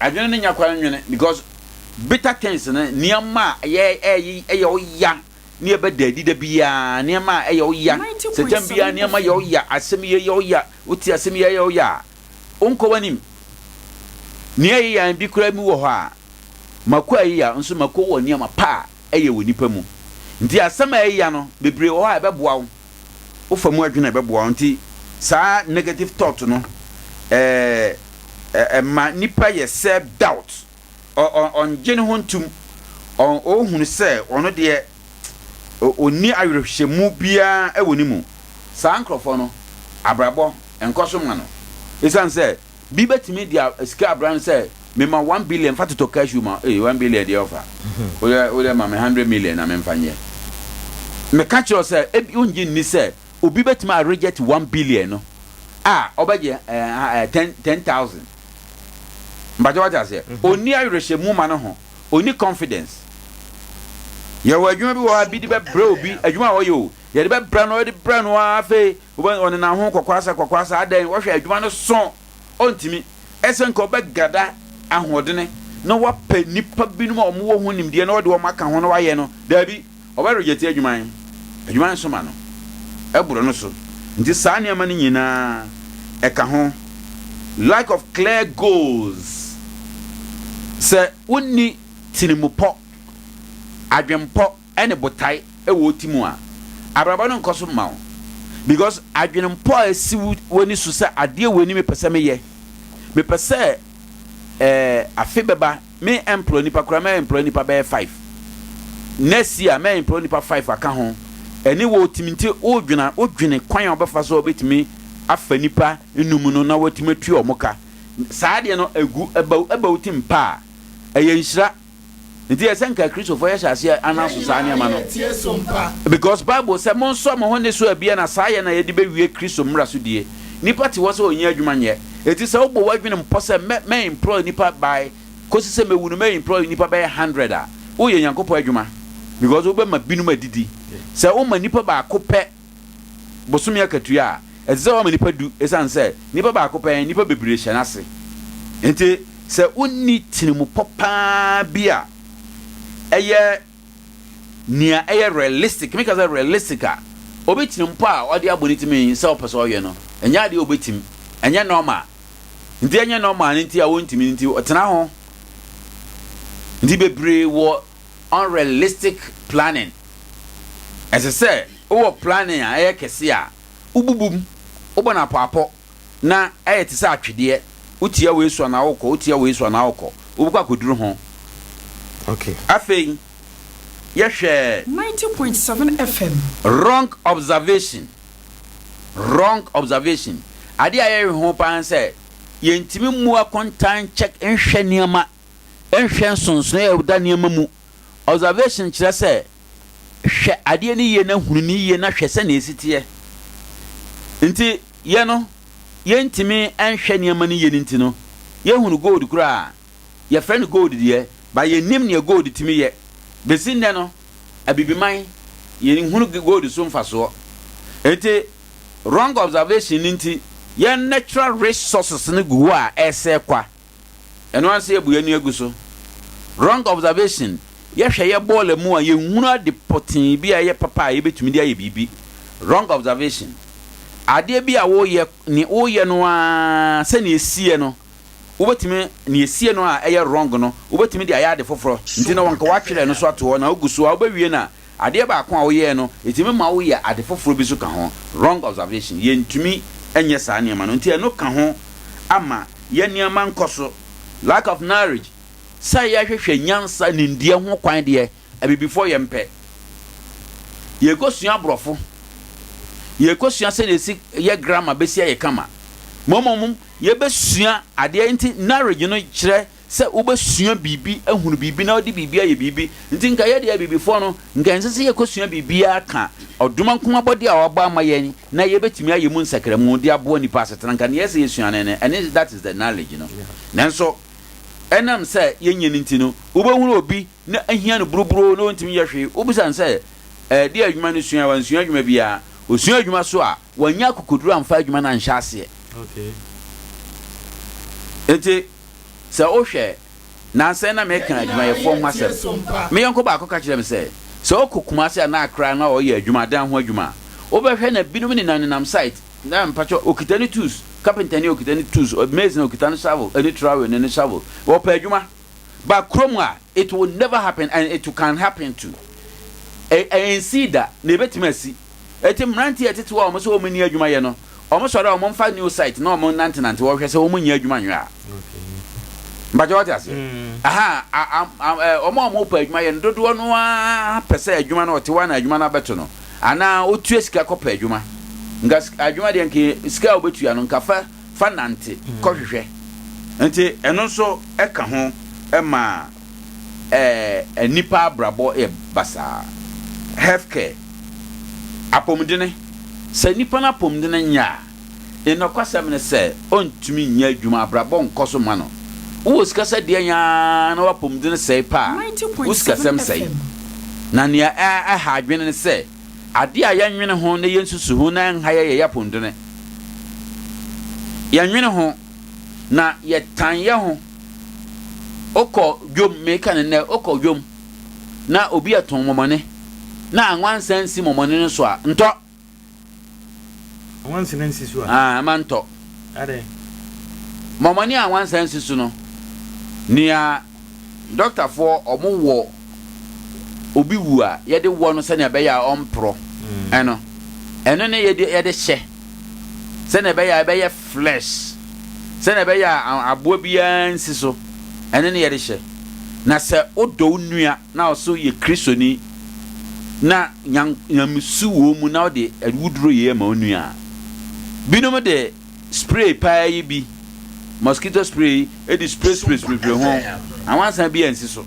adwene no nya kwan nwene because bitter things no nneɛma a ɛyɛ ɛyɛ ɛyɛ wo ya ne ɛbɛda adi da biara nneɛma a ɛyɛ wo ya sɛ kyɛn biara nneɛma yɛ wo ya asɛm yɛ yɛ wo ya wote asɛm yɛ yɛ wo ya a wonkɔ w'anim nea ɛyɛ ya bi koraa mu wɔ hɔ a Mako a ɛyɛ nso mako wɔ nneɛma pa a ɛyɛ wɔ nipa mu. Nti asɛm a ɛya no bebree wɔ hɔ a ɛbɛboa wo. Wofa mu adwene a ɛbɛboa wo. Nti saa negative thought no ɛɛ ɛma nipa yɛ self doubt. Ɔ ɔ ɔngye ne ho ntum. Ɔ ɔhunu sɛ ɔno deɛ ɔnni awerɛhyɛmu biara wɔ ne mu. Saa nkorɔfoɔ no abrabɔ nkɔ so mma no. Esiane sɛ bi bɛtumi de sika abra no sɛ. Mema 1 billion fa totɔ cashew ma ee 1 billion deɛ ɔfa. Wode wode ma me 100 million na memfa nyɛ. Meka kyerɛ wo sɛ ebi wongye nni sɛ obi bɛtumi a reject 1 billion no a ɔbɛgye ɛɛ 10,000. Mpakyɛ wate aseɛ. Onni awerɛhyɛmu ma ne ho. Onni confidence. Yɛwɔ adwuma bi wɔ hɔ a bi de bɛbrɛ obi adwuma a ɔyɛ o. Yɛde bɛbrɛ no, yɛde brɛ no ara afei ɔnenam ho kɔkɔasa kɔkɔasa adɛn wɔhwɛ adwuma no so ɔntumi. Ɛsɛ nka ɔbɛgada ahoɔdene na wapɛ nnipa binom a wɔwɔ ho nimdeɛ na ɔde wɔn aka ho na wayɛ no. Daabi, ɔbɛ reject adwuma yi. Adwuma no so ma no. Ɛboro no so. Nti saa nneɛma no nyinaa ɛka ho. Lack of clear goals. Sɛ wonni tirimupɔ, adwempɔ ne botae wɔ wo ti mu a, abrabɔ no nkɔ so mma wo. Because adwenempɔ a esi w'ani so sɛ adeɛ wei ni mepɛ sɛ meyɛ, mepɛ sɛ eh, afe bɛba me employ nipa koraa mɛ employ nipa bɛyɛ five, next year mɛ employ nipa five aka ho, ɛne wɔ timi nti wodwena wodwene kwan a wobɛfa so a wobɛtumi afa nipa nnum no na watumi atua wɔn ka. Saa adeɛ no egu ɛba ɛba wo tim pa a, ɛyɛ nhyira. Nti ɛsɛ nka Kristofoɔ yɛhyɛ aseɛ anaso saa nneɛma no. Because Bible sɛ monsɔ mo ho ne so abia na saa yɛ na yɛde bɛwie Kristo mmara so die. Nipa te hɔ sɛ ɔnnya adwuma nyɛ. Enti sɛ wobɔ w'adwene mpɔ sɛ mɛ mɛ employ nipa by kɔsi sɛ mɛwu no mɛ employ nipa bɛyɛ 100 a, woyɛ Nyankopɔn adwuma. Because wobɛma binom adidi. Sɛ woma nipa baako pɛ bosome akatua a, ɛte sɛ woama nipa du esiane sɛ nipa baako pɛ nnipa bebree hyɛ n'ase. Enti sɛ wonni tirimupɔ paa bi a ɛyɛ nea ɛyɛ realistic, meka sɛ realistic a, obi tirimupɔ a ɔde abɔ ne tirim sɛ ɔpɛ sɛ ɔyɛ no, ɛnyɛ adeɛ a obetumi, ɛnyɛ normal. Nti ɛnyɛ normal no nti a wontumi no nti ɔtena ho. Nti bebree wɔ unrealistic planning. Ɛsɛ sɛ wowɔ planning a ɛyɛ kɛse a wobubu mu, wobɔ no apɔapɔ na ɛyɛ te sɛ atwedeɛ. Wotia wei so anaa wokɔ, wotia wei so anaa wokɔ. Wobɛkɔ akɔduru ho. Okay. Afei yɛhwɛ 90.7 FM. wrong observation. Wrong observation. Adeɛ a yɛhwɛ ho paa sɛ yɛntumi mmu akontan check nhwɛ nneɛma, nhwɛ nsonsonoeɛ a ɛda nneɛma mu. Observation kyerɛ sɛ hwɛ adeɛ no yie na hunu no yie na hwɛ sɛnea ɛsi teɛ. Nti yɛ no yɛntumi nhwɛ nneɛma no yie no nti no yɛhunu gold koraa a yɛfrɛ no gold deɛ but yɛnnim nea gold tumi yɛ. Bɛsi nnɛ no abibiman yɛnhunu gold so mfasoɔ. Nti wrong observation no nti yɛn natural resources no gu hɔ a ɛresɛe kwa. Ɛno ara sɛ yɛbu yɛn ani agu so. Wrong observation, Yɛhwɛ yɛ bɔɔla mu a yɛnhunu ade pɔtee bi a ɛyɛ papa a yɛbɛtumi de ayɛ biribi. Wrong observation, Adeɛ bi a woreyɛ, nea woreyɛ no ara sɛnea ɛsiiɛ no, wobɛtumi, nea ɛsiiɛ no a ɛyɛ wrong no, wobɛtumi de ayɛ ade foforɔ. Nti na wɔnka woatwerɛ ɛno so ato hɔ na wogu so a wobɛwie no a, adeɛ baako a woyɛɛ no, ɛtumi ma woyɛ ade foforɔ bi nso ka ho. Wrong observation, Yɛntumi nyɛ saa nneɛma no. Nti ɛno ka ho ama yɛn nneɛma nkɔ so. Lack of knowledge, Sɛ yɛhwehwɛ nyansa nimdeɛ ho kwan deɛ, abibifoɔ yɛn pɛ. Yɛkɔsua aborɔfo, yɛkɔsua sɛdeɛ yɛsi yɛ grammar bɛsi ayɛ kama. Mmom yɛbɛsua adeɛ nti knowledge no kyerɛ sɛ wobɛsua biribi, ahunu biribi na wode biribi ayɛ biribi. Nti nka yɛdeɛ abibifoɔ no, nka ɛnsɛ sɛ yɛkɔsua biribiara ka ɔdomankoma abɔdeɛ a wabɔ ama yɛn na yɛbɛtumi ayɛ mu nsakramu de aboa nnipa asetena. Nka neɛ ɛsɛ yɛsua no no, ɛne that is the knowledge no. Nanso ɛnam sɛ yɛnyɛ no nti no, wobɛhunu obi na ahia no buruburoo na ɔntumi nyɛ hwee. Wobisa no sɛ, Ɛdeɛn adwuma no sua? Wansua adwuma biara. Ɔsua adwuma so a, wannya akokoduru amfa adwuma no anhyɛ aseɛ. Enti sɛ wohwɛ, nnansa yi na mereka adwumayɛfoɔ ho asɛm. Me yɔnko baako ka kyerɛɛ me sɛ, sɛ wokɔ Kumasi anaa Accra na wɔyɛ adwuma, adan ho adwuma a, wobɛhwɛ na binom nenam nenam site, na mpakyɛ okita ne tools, carpenter ni okita ne tools, mason okita ne shovel, ne trowel ne ne shovel, wɔpɛ adwuma. But kurom a, it will never happen and it can happen too. Ɛ ɛnsii da, na ebetumi asi. Eti mmeranteɛ a ɛtete hɔ a wɔn sɛ wɔn nni adwuma yɛ no, wɔn sɔre a wɔn mfa new site na wɔn nantenante hɔ hwɛ sɛ wɔn nnya adwuma nyɛ a. Mpakyɛ wɔte aseɛ? Aha, a, a, a, ɛ, wɔn a wɔpɛ adwuma yɛ no dodoɔ no ara pɛ sɛ adwuma no ɔte hɔ a na adwuma no abɛto no, anaa ɔtua sika kɔpɛ adwuma. Nka adwuma deɛ nka sika a wobɛtua no nka fa fa nante kɔhwehwɛ. Nti ɛno nso ka ho ma nnipa abrabɔ yɛ basaa. Health care, apɔmudene, sɛ nnipa no apɔmudene nyɛ a, nnɔkwasɛm ne sɛ ɔntumi nyɛ adwuma, abrabɔ nkɔ so mma no. Wowɔ sika sɛ deɛn ara na w'apɔmudene sɛe pɛ a, wo sikasɛm sɛe. Na nea ɛha adwene ne sɛ, Ade a yɛnnwene ho na yensusu ho na ɛnha yɛn yɛ yɛn apɔwmuden. Yɛnnwene ho, na yɛtan yɛn ho. Wokɔ dwom, meka no nnɛ, wokɔ dwom na obi ɛtɔn mɔmɔne na anwansa nsi mɔmɔne no so a, ntɔ. Anwansa nsi so a? Ah, ɛma ntɔ. Adɛn? Mɔmɔne a anwansa nsi so no, nea Dɔktafoɔ ɔmo wɔ obi wu a yɛde wɔ no sɛnea ɛbɛyɛ a ɔmporɔ ɛno ɛno ne yɛde yɛde hyɛ sɛnea ɛbɛyɛ a ɛbɛyɛ flesh sɛnea ɛbɛyɛ a aboa biara nsi so ɛno ne yɛde hyɛ na sɛ wodɔ wo nua na ɔso yɛ kristoni na nyamesu wɔ mu na wode awuduro yɛ ma wo nua a binom de spray paa yi bi, mosquito spray yi, de spray spray spray spray ho, awansan bi ansi so.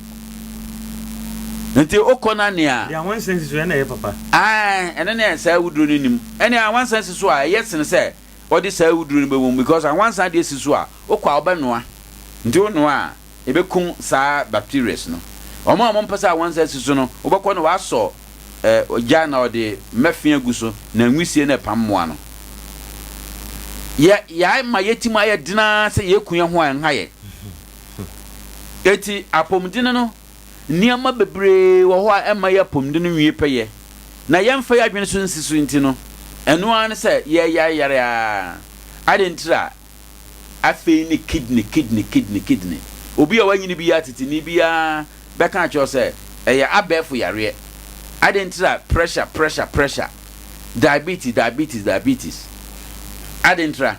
Nti wokɔ na nea. Deɛ awansan si so ɛna ɛyɛ papa. Ae, ɛno ne saa awuduro no nim. Ɛne awansan si so a, ɛyɛ sene sɛ wɔde saa awuduro no bɛwɔ mu because awansan deɛ si so a, wokɔ a wobɛnoa. Nti wonoa a, ɛbɛkum saa bacterias no. Wɔn a wɔmpɛ sɛ awansan si so no, wobɛkɔ na wɔasɔ gya na ɔde mmɛfe agu so na nwisie no repam mmoa no. Yɛ yɛama yɛtim ayɛ den ara sɛ yɛku yɛn ho a ɛnha yɛn. Enti apɔmuden no, nneɛma bebree wɔ hɔ a ɛmma yɛ apɔmuden no nwie pɛyɛ na yɛmfa yɛn adwene so nsi so nti no, ɛno ara ne sɛ yɛyareyare ara. Adɛn ntira? Afei ne kidney, kidney, kidney, kidney. Obi a wanyini biara, titini biara bɛka akyerɛ wo sɛ ɛyɛ abɛɛfo yareɛ. Adɛn ntira? Pressure, pressure, pressure. Diabetes, diabetes, diabetes. Adɛn ntira?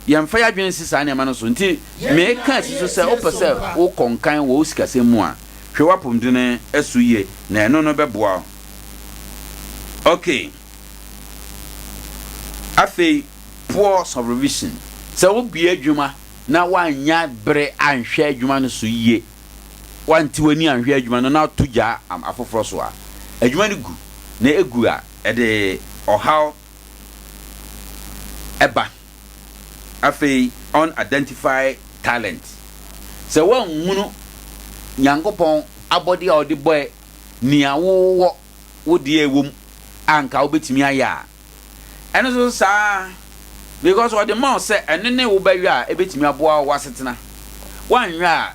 Yɛmfa yɛn adwene nsi saa nneɛma no so. Nti meka asi so sɛ wopɛ sɛ wokɔ nkan wɔ wo sikasɛm mu a, hwɛ w'apɔmuden so yie na ɛno no bɛboa wo. Okay. Afei. Poor supervision, Sɛ wobue adwuma na woannya bere anhwɛ adwuma no so yiye, woante w'ani anhwɛ adwuma no na woto gya afoforɔ so a, adwuma no gu, na egu a, ɛde ɔhaw ba. Afei, unidentified talent, Sɛ woanhunu Nyankopɔn abɔdeɛ a ɔde bɔe, nea wowɔ, wo deɛ ɛwɔ mu a anka wobɛtumi ayɛ a, Ɛno nso saa ara because ɔde ma wo sɛ ɛno ne wobɛyɔ a ɛbɛtumi aboa wo w'asetena. Woanwɛ a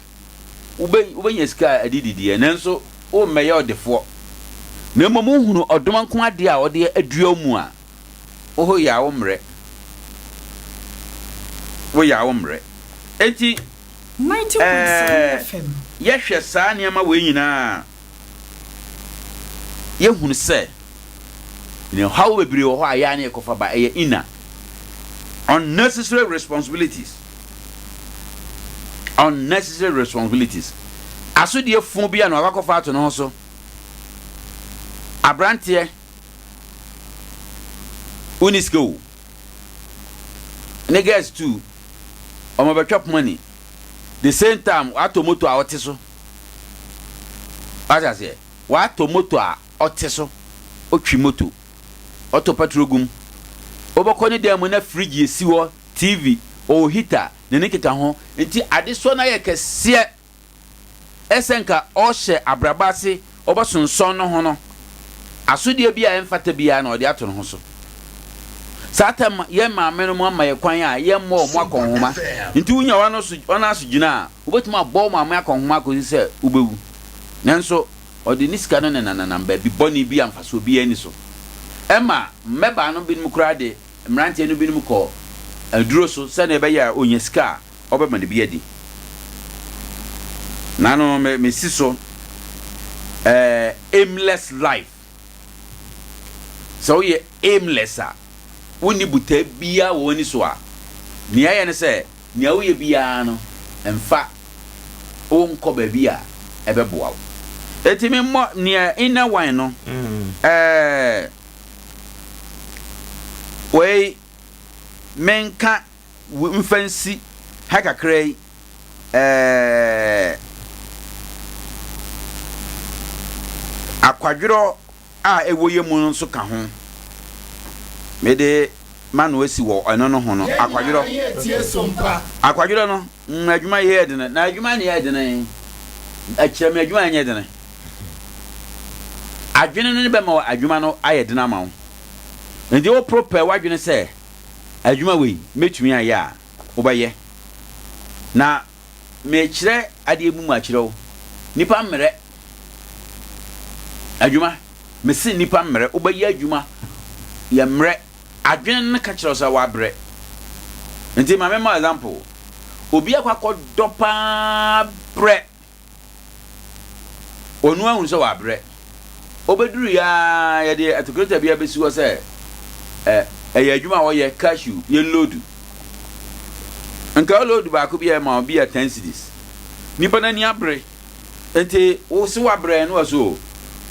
wobɛ wobɛnya sika a ɛde didiɛ nanso wommɛyɛ ɔdefoɔ. Na mmom wohunu ɔdom nko adeɛ a ɔde adua wo mu a, wo ho yɛ a wo mmerɛ. Wo yɛ a wo mmerɛ. Enti ɛɛ yɛhwɛ saa nneɛma wei nyinaa a, yɛhunu sɛ ne ɔhaw bebree wɔ hɔ a yɛa ne yɛkɔfa ba, ɛyɛ inner unnecessary responsibilities, unnecessary responsibilities, asodie fo bi a na wakɔfa ato ne ho so. Aberanteɛ, wonni sika o, ne girls too, wɔn bɛtwa poma ni, the same time watɔ moto a ɔte so. Wate aseɛ? Watɔ moto a ɔte so, ɔtwi moto, ɔtɔ patrol gu mu. Wobɛkɔ ne dan mu na fridge esi hɔ, TV, ɔwɔ heater, ne ne keka ho. Nti adesoa no ayɛ kɛseɛ. Ɛsɛ nka ɔhyɛ abrabɔ ase, ɔbɛsonsɔn ne ho no, asodie bi a ɛmfata biara na ɔde ato ne ho so. Saa tam yɛn maame nom ama yɛ kwan a yɛmmɔ wɔn akɔnhoma. Nti wonya wɔn so wɔn aso gyina a, Wobɛtumi abɔ wo maame akɔnhoma akɔsi sɛ wobɛwu. Nanso ɔde ne sika no nenanenam baabi bɔne bi a mfasoɔ biara nni so. Ɛma mmabaa no binom koraa de mmeranteɛ no binom kɔ aduro so sɛdeɛ ɛbɛyɛ a ɔnya sika a ɔbɛma no bi adi. Nano me mesi so eh, aimless life. Sɛ woyɛ aimless a, wonni botae biara wɔ w'ani so a, nea ɛyɛ ne sɛ nea woyɛ biara no mfa wo nkɔ baabi a ɛbɛboa wo. Enti memmɔ nea inner wine no ɛɛ wei menka mfa nsi ha kakra yi. Ɛɛ akwadworɔ a ɛwɔ yɛn mu no nso ka ho. Mede m'ano asi wɔ ɛno no ho no, akwadworɔ. Akwadworɔ no, mm, adwuma yɛ dene. Na adwuma ne yɛ dene. Ɛkyerɛ me adwuma nyɛ dene. Adwene no ne bɛma adwuma no ayɛ dene ama wo. Nti wo prepare w'adwene sɛ adwuma wei mɛtumi ayɛ a, wobɛyɛ. Na mekyerɛ adeɛ bi mu akyerɛ wo. Nipa mmerɛ adwuma. Mese nipa mmerɛ. Wobɛyɛ adwuma. Yɛ mmerɛ. Adwene no ka kyerɛ wo sɛ wabrɛ. Nti ma mema example. Obi akɔ akɔdɔ paa brɛ. Ɔno ahu sɛ wabrɛ. Ɔbɛduruiɛ ara yɛde atikuleta bi abɛsi hɔ sɛ ɛ ɛyɛ adwuma a wɔyɛ cashew yɛn loodu. Nka ɔloodu baako bi a ɛma obi a 10 cedis. Nipa no ani abere. Nti wo se wabrɛ no wɔ so o.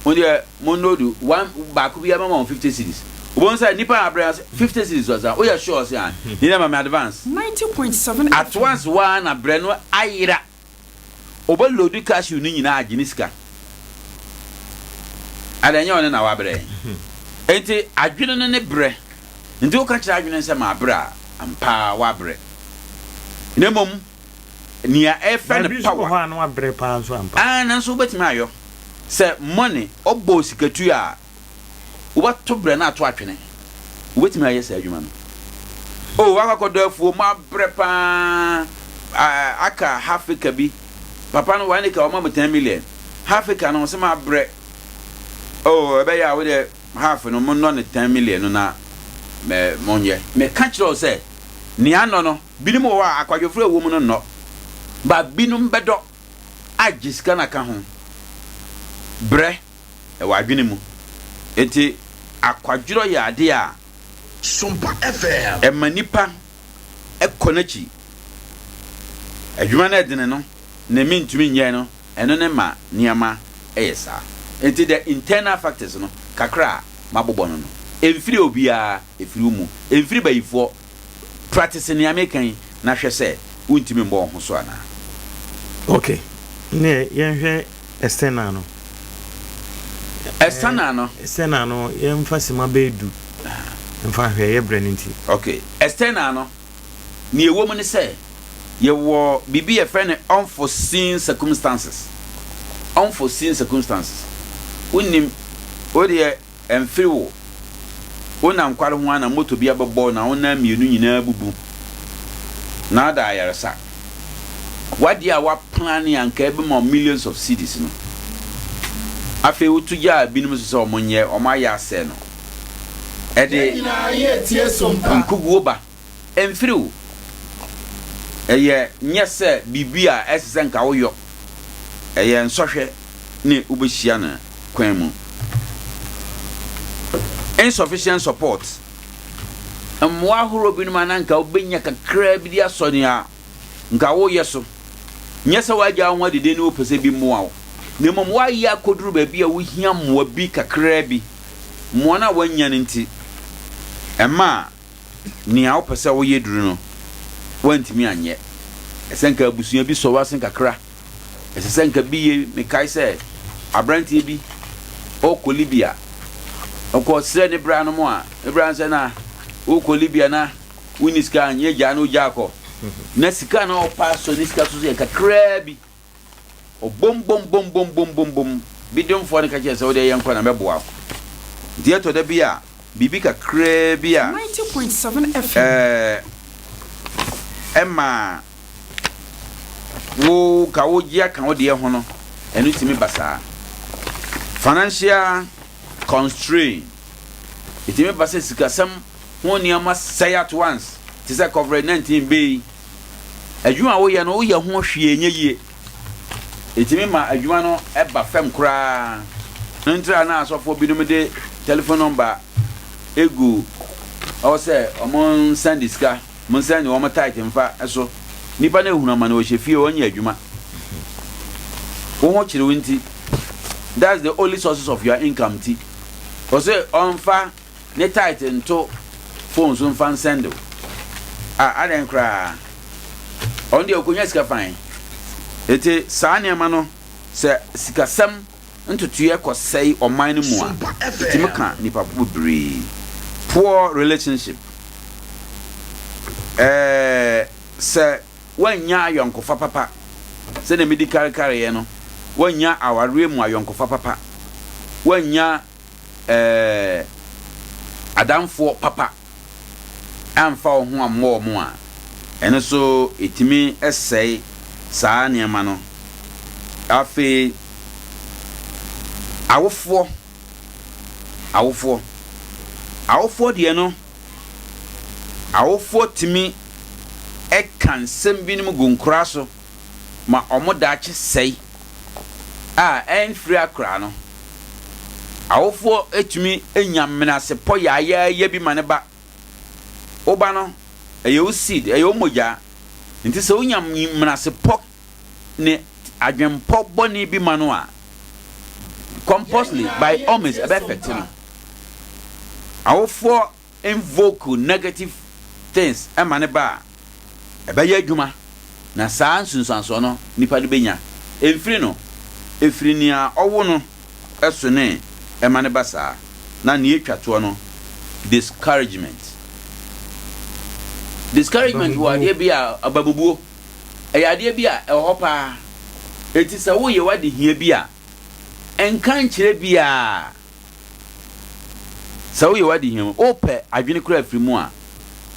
Mo deɛ mo loodu one baako bi ama wɔn 50 cedis. Wobɛhu sɛ nipa a abrɛ 50 cedis ɔsa woyɛ sure ɔse a ne deɛ ma me advance. 90.7 At once waa na brɛ no ayera. Ɔbɛ load cashew no nyinaa agye ne sika. Ada ɛnyɛ ɔno na wabrɛ. Enti adwene no ne brɛ. Nti woka kyerɛ adwene no sɛ mabrɛ a, ampa ara wabrɛ. Na mmom nea ɛfɛ no power. Baabi nso wɔ hɔ a na wabrɛ paa nso ampa. Ah, nanso wobɛtumi ayɔ. Sɛ money, ɔbɔ sikatua a, Wobɛto brɛ no ato atwene. Wobɛtumi ayɛ saa adwuma no. Oh, wakɔ akɔdɔ afuo, moabrɛ paa, aka half acre bi. Papa no one acre ɔma mo 10 million. Half acre no ɔsɛ mabrɛ. Oh, ɛbɛyɛ a wodeɛ half no monnɔ no 10 million no na monyɛ. Meka kyerɛ wo sɛ, nea anɔ no, binom wɔ hɔ a akwadwofoɔ a ɛwɔ mu no nnɔ. But binom bɛdɔ agye sika no aka ho. Brɛ. wɔ adwene mu. Enti akwadworɔ yɛ adeɛ a ɛma nipa kɔ n'akyi. Adwuma no ɛdene no na mentumi nyɛ no, ɛno ne ma nneɛma yɛ saa. Enti the internal factors no kakra a mabobɔ no no, ɛmfiri obiara, ɛfiri wo mu. Ɛmfiri bayifoɔ. Practice nea meka yi na hwɛ sɛ wontumi mmɔ wo ho so anaa. Ok, neɛ yɛnhwɛ external no. External no. External no yɛnfa sima bɛyɛ du nfa nhwɛ yɛ brɛ no nti. Ok, external no nea ɛwɔ mu ne sɛ yɛwɔ biribi yɛfrɛ no unforeseen circumstances. Unforeseen circumstances. Wonim, wo deɛ. Ɛmfiri wo. Wonam kware ho ara na moto bi abɛbɔ wo na wo nan mmienu nyinaa abubu na ada ayaresa. W'adeɛ a woaplane a anka ɛbɛma wo millions of cedis no, afei woto gyaa binom nso sɛ wɔnyɛ, wɔayɛ asɛe no. Ɛde nkuguo ba. Ɛmfiri wo. Ɛyɛ nyɛ sɛ biribi a ɛsɛ sɛ nka woyɔ. Ɛyɛ nsɔhwɛ ne wobɛhyia no kwan mu. Insufficient support. Mmoa ahoroɔ binom a na nka wobɛnya kakraa bi de asɔ nea nka woyɛ so. Nyɛ sɛ woagya wo ho adidi ne wopɛ sɛ bi mmoa wo, na mmom woayɛ akɔduru baabi a wohia mmoa bi kakraa bi. Mmoa no a woannya no nti, ɛmaa nea wopɛ sɛ woyɛ duru no, woantumi anyɛ. Ɛsɛ sɛ nka abusua bi sɔ w'asen kakra. Ɛsɛ sɛ nka bi ye. Mekae sɛ aberanteɛ bi ɔrekɔ Libya. Ɔkɔsrɛ ne bra nom a, ne bra no sɛ na wokɔ Libya na wonni sika a, nyɛ gyaa na ogyaa kɔ. Na sika na ɔpa asɔ ne sika so so yɛ kakraa bi. Ɔbom bom bom bom bom bom bom. Bi domfoɔ no ka kyerɛ sɛ wodeɛ yɛnkɔ na mɛboa wo. Nti ɛtɔ da bi a biribi kakraa bi a 90.7 FM. ɛɛ ɛma wo ka wogye aka wo deɛ ho no, ɛno tumi ba saa. Financial constraint. Ɛtumi ba sɛ sikasɛm ho nneɛma sɛe at once te sɛ covid 19 bɛ yi. Adwuma a woyɛ no, woyɛ ho hwee nyɛ yie. Ɛtumi ma adwuma no ba fam koraa. Ɛno nti na asɔfoɔ binom de telephone number gu hɔ sɛ wɔn nsɛnde sika, wɔn nsɛnde wɔn tithe mfa so. Nnipa no ehunu amane, wɔhyɛ fie, wɔnyɛ adwuma. Wo ho kyere wo nti, that's the only sources of your income nti, ɔsɛ ɔmfa ne tithe nto phone so mfa nsɛnde wo. Ah, adɛn koraa? Ɔno deɛ ɔkɔnya sika fan. Enti saa nneɛma no, sɛ sikasɛm ntotoeɛ kɔsɛe ɔman no mu a, ɛtumi ka nnipa bebree. Poor relationship. Ɛɛ sɛ woannya ayɔnkofa papa, sɛdeɛ medi karekareɛ no, woannya awareɛ mu ayɔnkofa papa, woannya ɛɛ adamfoɔ papa amfa wo ho ammɔ wɔn a, ɛno nso ɛtumi sɛe saa nneɛma no. Afei, awofoɔ, awofoɔ, awofoɔ deɛ no, awofoɔ tumi ka nsɛm binom gu nkoraa so ma wɔn daakye sɛe a ɛmfiri akora no. Awofoɔ tumi nya menasepɔ yaayaaya bi ma ne ba. Wo ba no, ɛyɛ wo seed, ɛyɛ wo mogya. Nti sɛ wonya menasepɔ ne adwempɔ bɔne bi ma no a, compulsory, by all means, ɛbɛ affect no. Awofoɔ invoke negative things ma no ba a, ɛbɛyɛ adwuma, na saa nsunsuansoɔ no nipa no bɛnya. Ɛmfiri no, ɛfiri nea ɔwo no so ne ɛma no ba saa. Na nea ɛtwa toɔ no, discouragement. Discouragement wɔ adeɛ bi a, abamubuo, ɛyɛ adeɛ bi a ɛwɔ hɔ paa. Enti sɛ woyɛ w'adehia bi a, nka nkyerɛ biara. Sɛ woyɛ w'adehia mu, wopɛ adwene koraa firi mu a,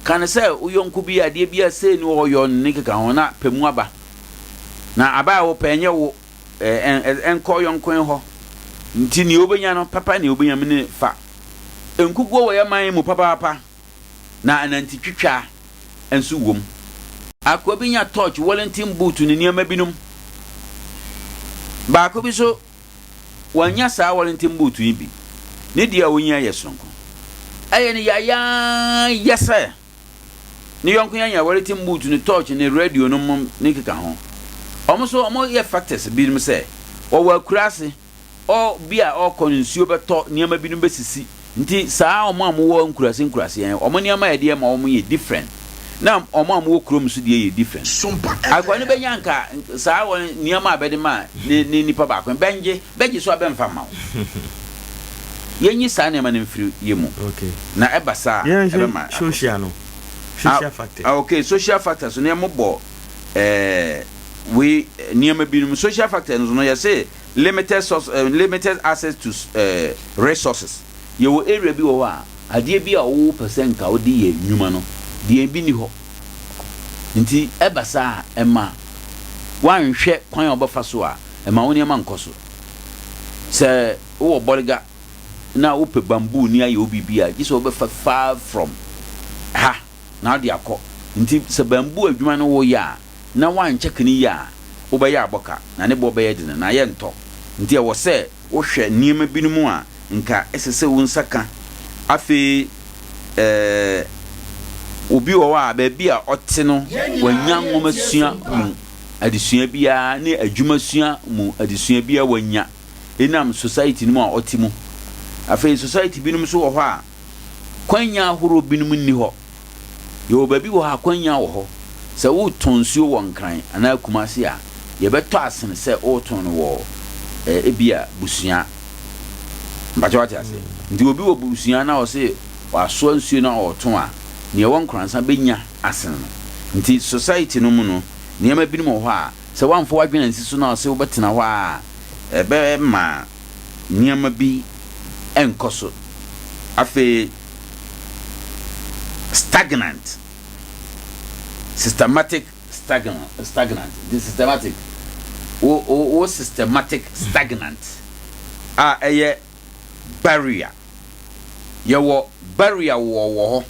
ka no sɛ wo yɔnko bi adeɛ bi a sei ne ɔyɔ ne ne keka ho na pɛ mu aba. Na aba a wopɛ ɛnyɛ wo, ɛnkɔ yɔnko hɔ. Nti nea wobɛnya no, papa nea wobɛnya mu ne fa. Nkukuo wɔ yɛn man mu papaapa, na anantitwitwa nso wom. Akoa bi nya torch, Wellington boot ne nneɛma binom. Baako bi nso Wannya saa Wellington boot yi bi. Ne deɛ a ɔnya yɛ soronko. Ɛyɛ no yayaaya sɛ ne yɔnko yi anya Wellington boot ne torch ne radio no nom ne nkeka ho. Wɔn nso wɔyɛ factors binom sɛ wɔwɔ akuraase, ɔ bi a ɔrekɔ no nsuo bɛtɔ, nneɛma binom bɛsisi. Nti saa wɔn a wɔwɔ nkuraase nkuraase yɛn wɔn nneɛma a yɛde yɛ ma wɔn yɛ different na wɔn a wɔwɔ kurom nso deɛ yɛ different. Akoa no bɛnya nka saa wɔn nneɛma a bɛde ma ne ne nipa baako no bɛngye bɛgye so a bɛmfa mma wo. Yɛnyi saa nneɛma no mfiri yɛ mu na ɛba saa a ɛbɛma akɔ so. Social no social factors. Ah, okay, social factors no yɛmobɔ ɛɛ wei nneɛma binom social factors no yɛse Limited source eh, limited access to eh, resources. Yɛwɔ area bi wɔ hɔ a, adeɛ bi a wo pɛ sɛ nka wode yɛ nnwuma no, deɛ bi nni hɔ. Nti ɛba saa a, ɛma woanhwɛ kwan a wobɛfa so a, ɛma wo nneɛma nkɔ so. Sɛ wowɔ bɔrega na wopɛ bamboo ni ayɛ wo biribi a, gye sɛ wobɛfa far from ha na wode akɔ. Nti sɛ bamboo adwuma no woyɛ a, na woankyɛke no yie a, wobɛyɛ abɔ ka, na ne boɔ bɛyɛ dene, na yɛntɔ. Nti ɛwɔ sɛ wohwɛ nneɛma binom a nka ɛsɛ sɛ wo nsa ka. Afei eh, obi wɔ hɔ a, baabi a ɔte no, wannya nwomasua mu adesua biara ne adwumasua mu adesua biara wannya, ɛnam society no mu a ɔte mu. Afei society binom nso wɔ hɔ a, kwannya ahorow binom nni hɔ. Yɛwɔ baabi wɔ hɔ a akwannya wɔ hɔ. Sɛ woretɔn nsuo wɔ Nkran anaa Kumasi a, yɛbɛtɔ asene sɛ woretɔn no wɔ ebia Busua. Mpakyɛ wate aseɛ? Nti obi wɔ Busua na ɔse wasoa nsuo na ɔretɔn a, nea ɛwɔ Nkoransa bɛnya asene no. Nti society no mu no, nneɛma binom wɔ hɔ a, sɛ woamfa w'adwene ansi so na ɔse wobɛtena hɔ a, ɛbɛma nneɛma bi nkɔ so. Afei stagnant, systematic stagnant, stagnant, the systematic, wo, wo, wo systematic stagnant a ɛyɛ barrier. Yɛwɔ barrier wɔ wɔ hɔ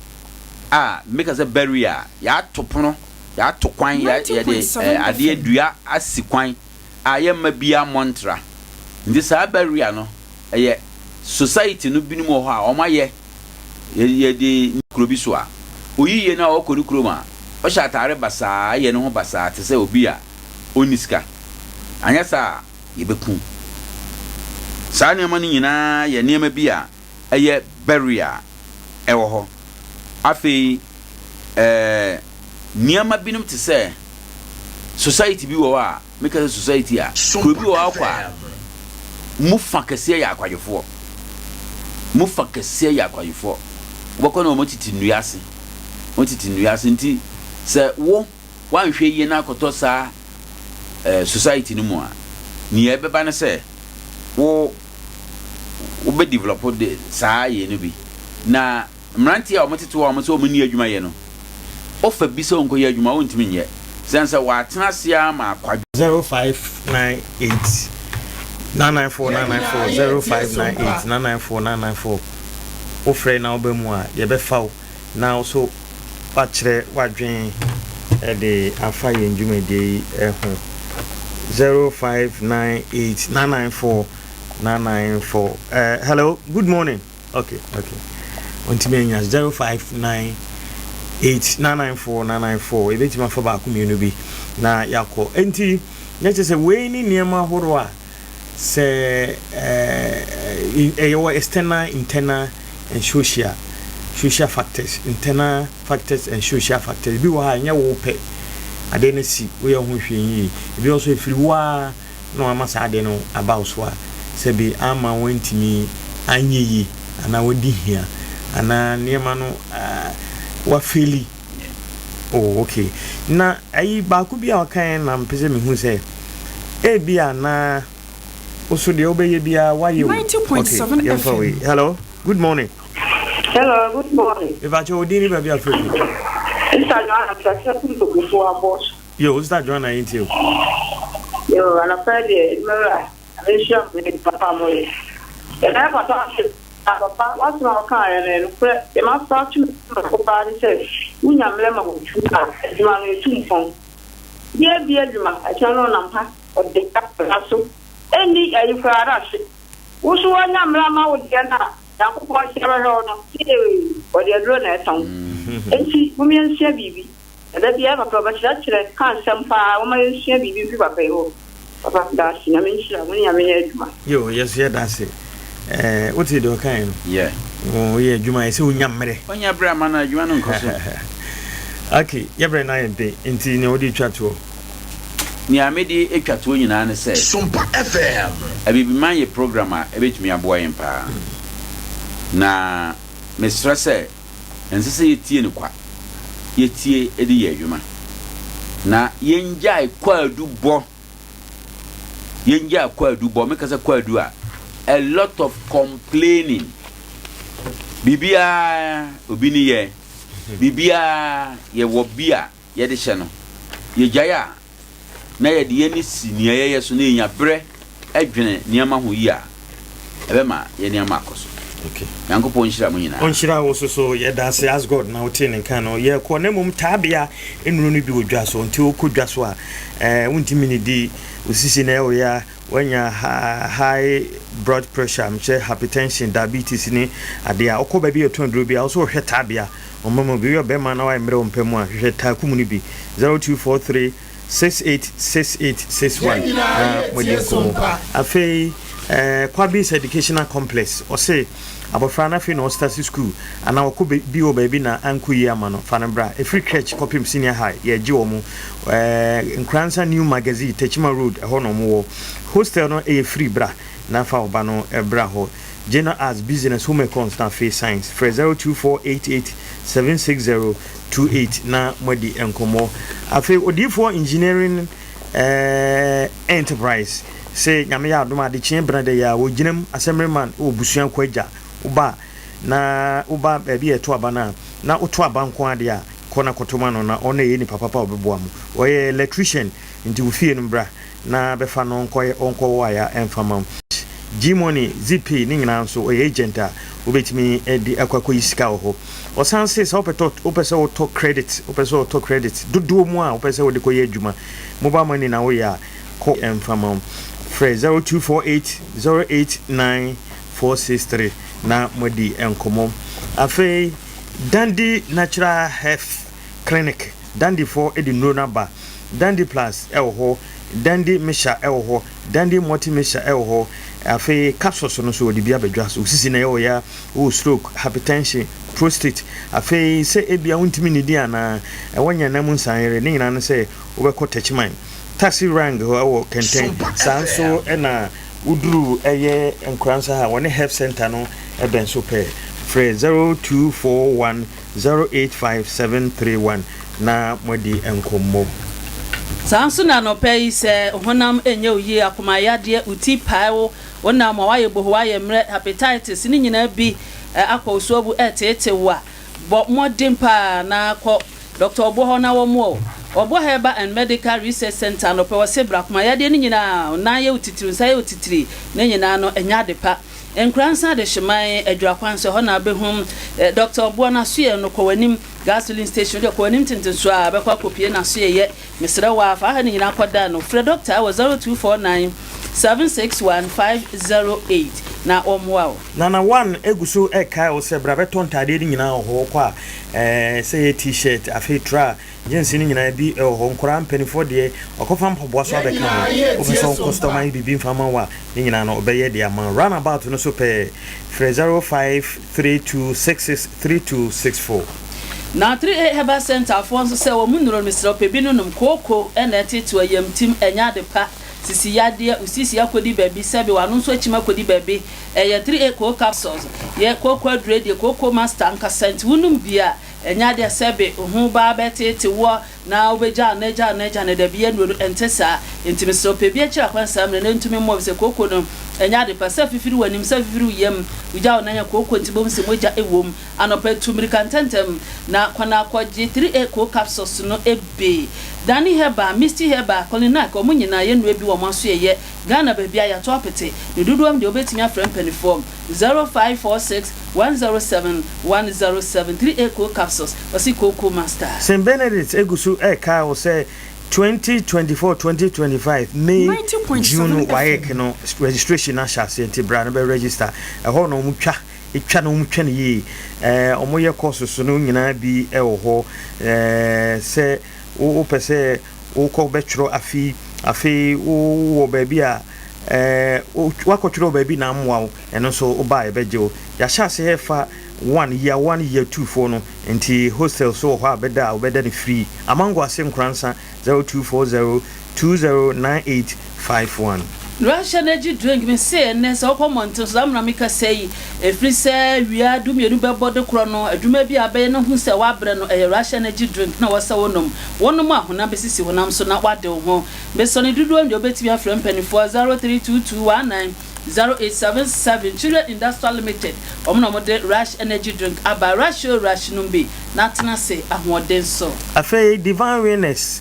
a meka sɛ barrier a yɛato pono, yɛato kwan, yɛde eh, adeɛ dua asi kwan a yɛmma biara mmɔ ntra. Nti saa barrier no ɛyɛ society no binom wɔ hɔ a wɔn ayɛ yɛde kuro bi so a oyi yie no a ɔkɔ ne kurom a ɔhyɛ ataare basaa yɛ ne ho basaa te sɛ obi a ɔnni sika anyɛ saa a yɛbɛku saa nneɛma no nyinaa yɛ nneɛma bi a ɛyɛ barrier a ɛwɔ hɔ. Afei ɛɛ nneɛma binom te sɛ Society bi wɔ hɔ a, meka sɛ society a, kuro bi wɔ hɔ akɔ a, mu fa kɛseɛ yɛ akwadwofoɔ. Mu fa kɛseɛ yɛ akwadwofoɔ. Wobɛkɔ na wɔtete nnua ase. Wɔtete nnua ase nti sɛ wo woanhwɛ yie na akɔtɔ saa eh, society no mu a, nea ɛbɛba ne sɛ wo wobɛ develop de saa yei no bi. Na mmeranteɛ a wɔtete hɔ a wɔn sɛ wɔn nni adwuma yɛ no, ɔfa bi sɛ ɔnkɔyɛ adwuma a ɔntumi nyɛ. Sɛn sɛ wɔatena ase ara ma akwadwo. 0598 994 994 0598 994 994 Wofrɛ na woba mu a, yɛbɛfa wo na wo nso woakyerɛ w'adwene de afa yɛn dwumadie yi ho. 0598 994 994 uh, Hello, good morning. Okay, okay. Ontumi anya 059 8994 994 ebetumi afa baako mmienu bi na yakɔ. Enti na kyerɛ sɛ wei ne nneɛma ahorow a sɛ ɛyɛ wɔ external, internal and social social factors, internal factors and social factors. Bi wɔ ha ɛnyɛ wo pɛ adeɛ no si woyɛ ho hwee yie. Ebi wɔ so efiri wo ara na wama saa ade no aba wo so a, sɛbe amma woantumi anyɛ yie anaa wadi hia anaa nneɛma no wafeeli. Oh, okay. Na ayi baako bi a ɔkaeɛ na mpɛ sɛ mehu sɛ ebi a na wo so deɛ wobɛyɛ biara woayɛ o. Okay, 90.7 yɛmfa wei. FM. Hello, good morning. Hello, good morning. Mepakyɛ wo din ne baabi a frɛ fi. Sister Joanna, Mfɛfɛ Kuntokufoɔ abɔ. Yo, Sister Joanna yɛntie o. Yo, anɔpa yi deɛ adwuma wura, Nyame nhyira mo ne adwuma pa a moyɛ. Yɛda yɛ papa ase na papa w'asɛm a wokaeɛ no ɛyɛ nokorɛ, deɛ mafa ato me tirim baako paa ne sɛ wonya mmerɛ ma w'adwuma a, adwuma no ɛtu mpɔn. Obiara bie adwuma, ɛkyena no ɔnam ha, ɔde akwadaa so, ɛnni ayi koraa na ahye. Wo nso woanya mmerɛ ama wo deɛ no a, Nyankopɔn hyɛ bɛhwɛ wo no, ee, ɔde aduro na ɛtɔn. Enti mom yɛnsua biribi. Na da biara papa ɔbɛkyerɛkyerɛ ka nsɛm paa momma yɛnsua biribi mfiri papa yi hɔ papa medase Nyame nhyira mo ne Nyame nyɛ adwuma. Yo, yɛso yɛda ase. Eh, wote deɛ ɔkaeɛ no? Yeah. Woyɛ adwuma ɛsɛ wonya mmerɛ. Wonya berɛ ama no adwuma no nkɔ so. Okay, yɛbrɛ no ayɛ den nti nea wode twa toɔ. Nea mede twa toɔ nyinaa ne sɛ. Sompa FM. Abibiman yɛ program a ɛbɛtumi aboa yɛn paa. Na mesrɛ sɛ. Ɛnsɛ sɛ yetie no kwa. Yetie de yɛ adwuma. Na yengyae kwaadu bɔ. Yengyae kwaadu bɔ. Meka sɛ kwaadu a, a lot of complaining. Biribiara obi ne yɛ. Biribiara yɛwɔ bi a yɛde hyɛ no. Yegyae a, na yɛde yɛn ani si nea yɛyɛ so na yenya bere dwene nneɛma ho yie a, ɛbɛma yɛn nneɛma akɔ so. Okay. Nyankopɔn nhyira mo nyinaa. Ɔnhyira wo nso so. Yɛda ase as God na wotee ne nka no. Yɛkɔ na mmom taabea nnuro no bi wɔ dwa so. Nti wokɔ dwa so a, eh, wontumi nnidi. Wo sisi na ɛyɛ wo ya, woanya high blood pressure, mekyerɛ hypertension, diabetes ne adeɛ a, wokɔ baabi a yɛtɔn aduro bi a, wo nso wohwɛ taabea. Ɔma mu bi. Woyɛ ɔbarima na woayɛ mmerɛ wo mpɛ mu a, hwehwɛ Taaku mu no bi, 0243 6868 61 Yɛn nyinaa na yɛ moadi tie so nkɔmmɔ. mpa. Afei eh, Kwabis Educational Complex, ɔse abɔfra no afei na ɔstarte sukuu anaa ɔkɔ bɛ bi wɔ baabi na ankɔ yie ama no, fa no bra. Ɛfiri crèche kɔpem senior high, yɛgye wɔn. Eh, Nkoranza New Magazine, Techiman Road, ɛhɔ na wɔwɔ. Hostel no yɛ free, bra na fa wo ba no bra hɔ. General Arts, Business, Home Econs na afei Science. Frɛ 0248876028 na moadi nkɔmmɔ. Afei Odiyifoɔ Engineering eh, Enterprise se Nyame yɛ adom a adekyeɛ bena da yi a wɔgyinam Assemblyman wɔ Busua Kwagya. Woba na woba baabi a yɛto aba no a na woto aba nko ara deɛ a kɔ na kɔto ma no na ɔno ɛyɛ nipa papa a ɔbɛboa mo. Ɔyɛ electrician nti wo fie no bra na bɛfa no nkɔ ɔnkɔ wɔ aya ɛmfa ma wo. Gmoney, Zeepay ne nyinaa nso ɔyɛ agent a wobɛtumi de akɔ akɔyi sika wɔ hɔ. Ɔsan se sɛ wopɛ tɔ wopɛ sɛ wotɔ credit wopɛ sɛ wotɔ credit dodoɔ mu a wopɛ sɛ wode kɔyɛ adwuma mobile money na woyɛ a kɔ ɛmfa ma wo. Frɛ 0248 089 463 na moadi nkɔmmɔ. Afei Dandi Natural Health Clinic, Dandifoɔ de nnuro no aba. Dandi Plus wɔ hɔ, Dandi Mixture wɔ hɔ, Dandi Multi Mixture wɔ hɔ. Afei capsules no nso wɔde bi aba dwa so. Wo sisi na ɛyɛ wo ya, wowɔ stroke, hypertension, prostate. Afei sɛ ebia wontumi nnidi anaa, ɛwɔ nyanam nsanyere, ne nyinaa ne sɛ wobɛkɔ Techiman. Taxi rank hɔ wɔ Kɛntɛn. Saa nso na woduru ɛyɛ Nkoransa ha, wɔne Health Centre no bɛn so pɛɛ. Frɛ 0241 085 731 na moadi nkɔmmɔ. Saa nso na anɔpa yi sɛ honam nyɛ wo yie, akoma yadeɛ, wo ti pae wo, wo nam a woayɛ bohoo, woayɛ mmerɛ, hepatitis, ne nyinaa bi akɔ wo so abu ɛreteetee wo a, bɔ mmɔden paa na kɔ Dɔkta Ɔboɔ hɔ na wɔmmoa wo. Ɔboɔ Herbal and Medical Research Centre anɔpa yi wɔse bra akoma yadeɛ no nyinaa, wo nan yɛ wo titiri, wo nsa yɛ wo titiri, ne nyinaa no ɛnyɛ ade pa. Nkoransa Adehyeman, Adwira kwan so, ɛhɔ na wobɛhu Dɔkta Ɔboɔ n'asoɛeɛ no. Kɔ w'anim gasoline station, wodeɛ kɔ w'anim tentenso a bɛkɔ akɔpue n'asoɛeɛ. Mesrɛ wo ara, fa ha no nyinaa kɔdan no. Frɛ dɔkta wɔ 0249 761 508 na wɔmmoa wo. Nana One gu so rekae wo sɛ bra bɛtɔ ntaadeɛ no nyinaa wɔ hɔ. Wokɔ a, ɛɛ sɛ ɛyɛ T-shirt, afei tra, jeans no nyinaa bi wɔ hɔ. Nkwadaa, mpanimfoɔ deɛ, wakɔfa mpaboa nso abɛka ho. Wopɛ sɛ ɔnkɔstɔmae biribi mfa ma wo a, ne nyinaa no ɔbɛyɛ de ama wo. Round about no so pɛɛ, frɛ 0532663264. Na 3A Herbal Centre foɔ nso sɛ wɔn nnuro no mesrɛ wo pɛ bi no nom, kooko na ɛtetew ayamtim ɛnyɛ ade pa, sisi yadeɛ, wo sisi akɔdi baabi, sɛbe w'ano nso akyim akɔdi baabi, ɛyɛ 3A Coco Capsules, yɛ kooko aduro deɛ kooko master ankasa nti wo nom bi a ɛnyɛ adeɛ sɛbe wo ho ba bɛtete woɔ Na wobɛgyaa no agyaa no agya no dabi yɛ nnuro no ɛnte saa nti mesrɛ wo pɛ bi akyiri akwan saa mmerɛ no ɛntumi mmoa wo sɛ kooko no ɛnyɛ ade pa sɛ afifiri w'anim sɛ afifiri wo yam wogya wo nan a kooko nti bohu sɛ mogya ɛwom anɔpa tu mmirika ntɛntɛm na kɔ na kɔ gye 3A koo capsules no bi Dani herbal Misty herbal Colinak wɔn nyinaa yɛ nnuro bi wɔn aso ɛyɛ Ghana baabi a yɛato apete ne dodoɔ mu deɛ wobɛtumi afrɛ mpanifoɔ 0546 107 107 3A Cool Capsules, ɔse Kooko Master. St. Benedict gu so rekae wo sɛ 2024 2025 May June 90.7 WAEC FM. no registration no ahyɛ aseɛ nti bra na bɛ register. Ɛhɔ na wɔn twa twa na wɔn twa no yie. Ɛɛ wɔn yɛ courses no nyinaa bi wɔ hɔ. Ɛɛ sɛ wo pɛ sɛ wokɔ bɛtwerɛ afe afei wowɔ baabi a ɛɛ wakɔtwerɛ wɔ baabi na amoa wo ɛno nso woba a yɛbɛgye wo. Yɛahyɛ aseɛ fa one year one year two foɔ no nti hostel so wɔ hɔ a bɛda a wobɛda no free. Amango ase Nkoransa 0240 209851. Russia energy drink me se ɛnɛ sɛ wokɔ mmɔnten so saa mena me kasa yi ɛfiri sɛ wia dumienu bɛbɔ de korɔ no adwuma bi a bɛyɛ no hu sɛ wabrɛ no ɛyɛ Russia energy drink na wɔsɛ wo nom wo nom a honam bɛsisi honam so na wade wo ho mesɔ ne dodoɔ deɛ wobɛtumi afrɛ mpanifoɔ 0322 19 0877 Children Industrial Limited wɔn na wɔde Rush energy drink aba Rush o Rush nom bi na tena ase ahoɔden so. Afei Divine Winners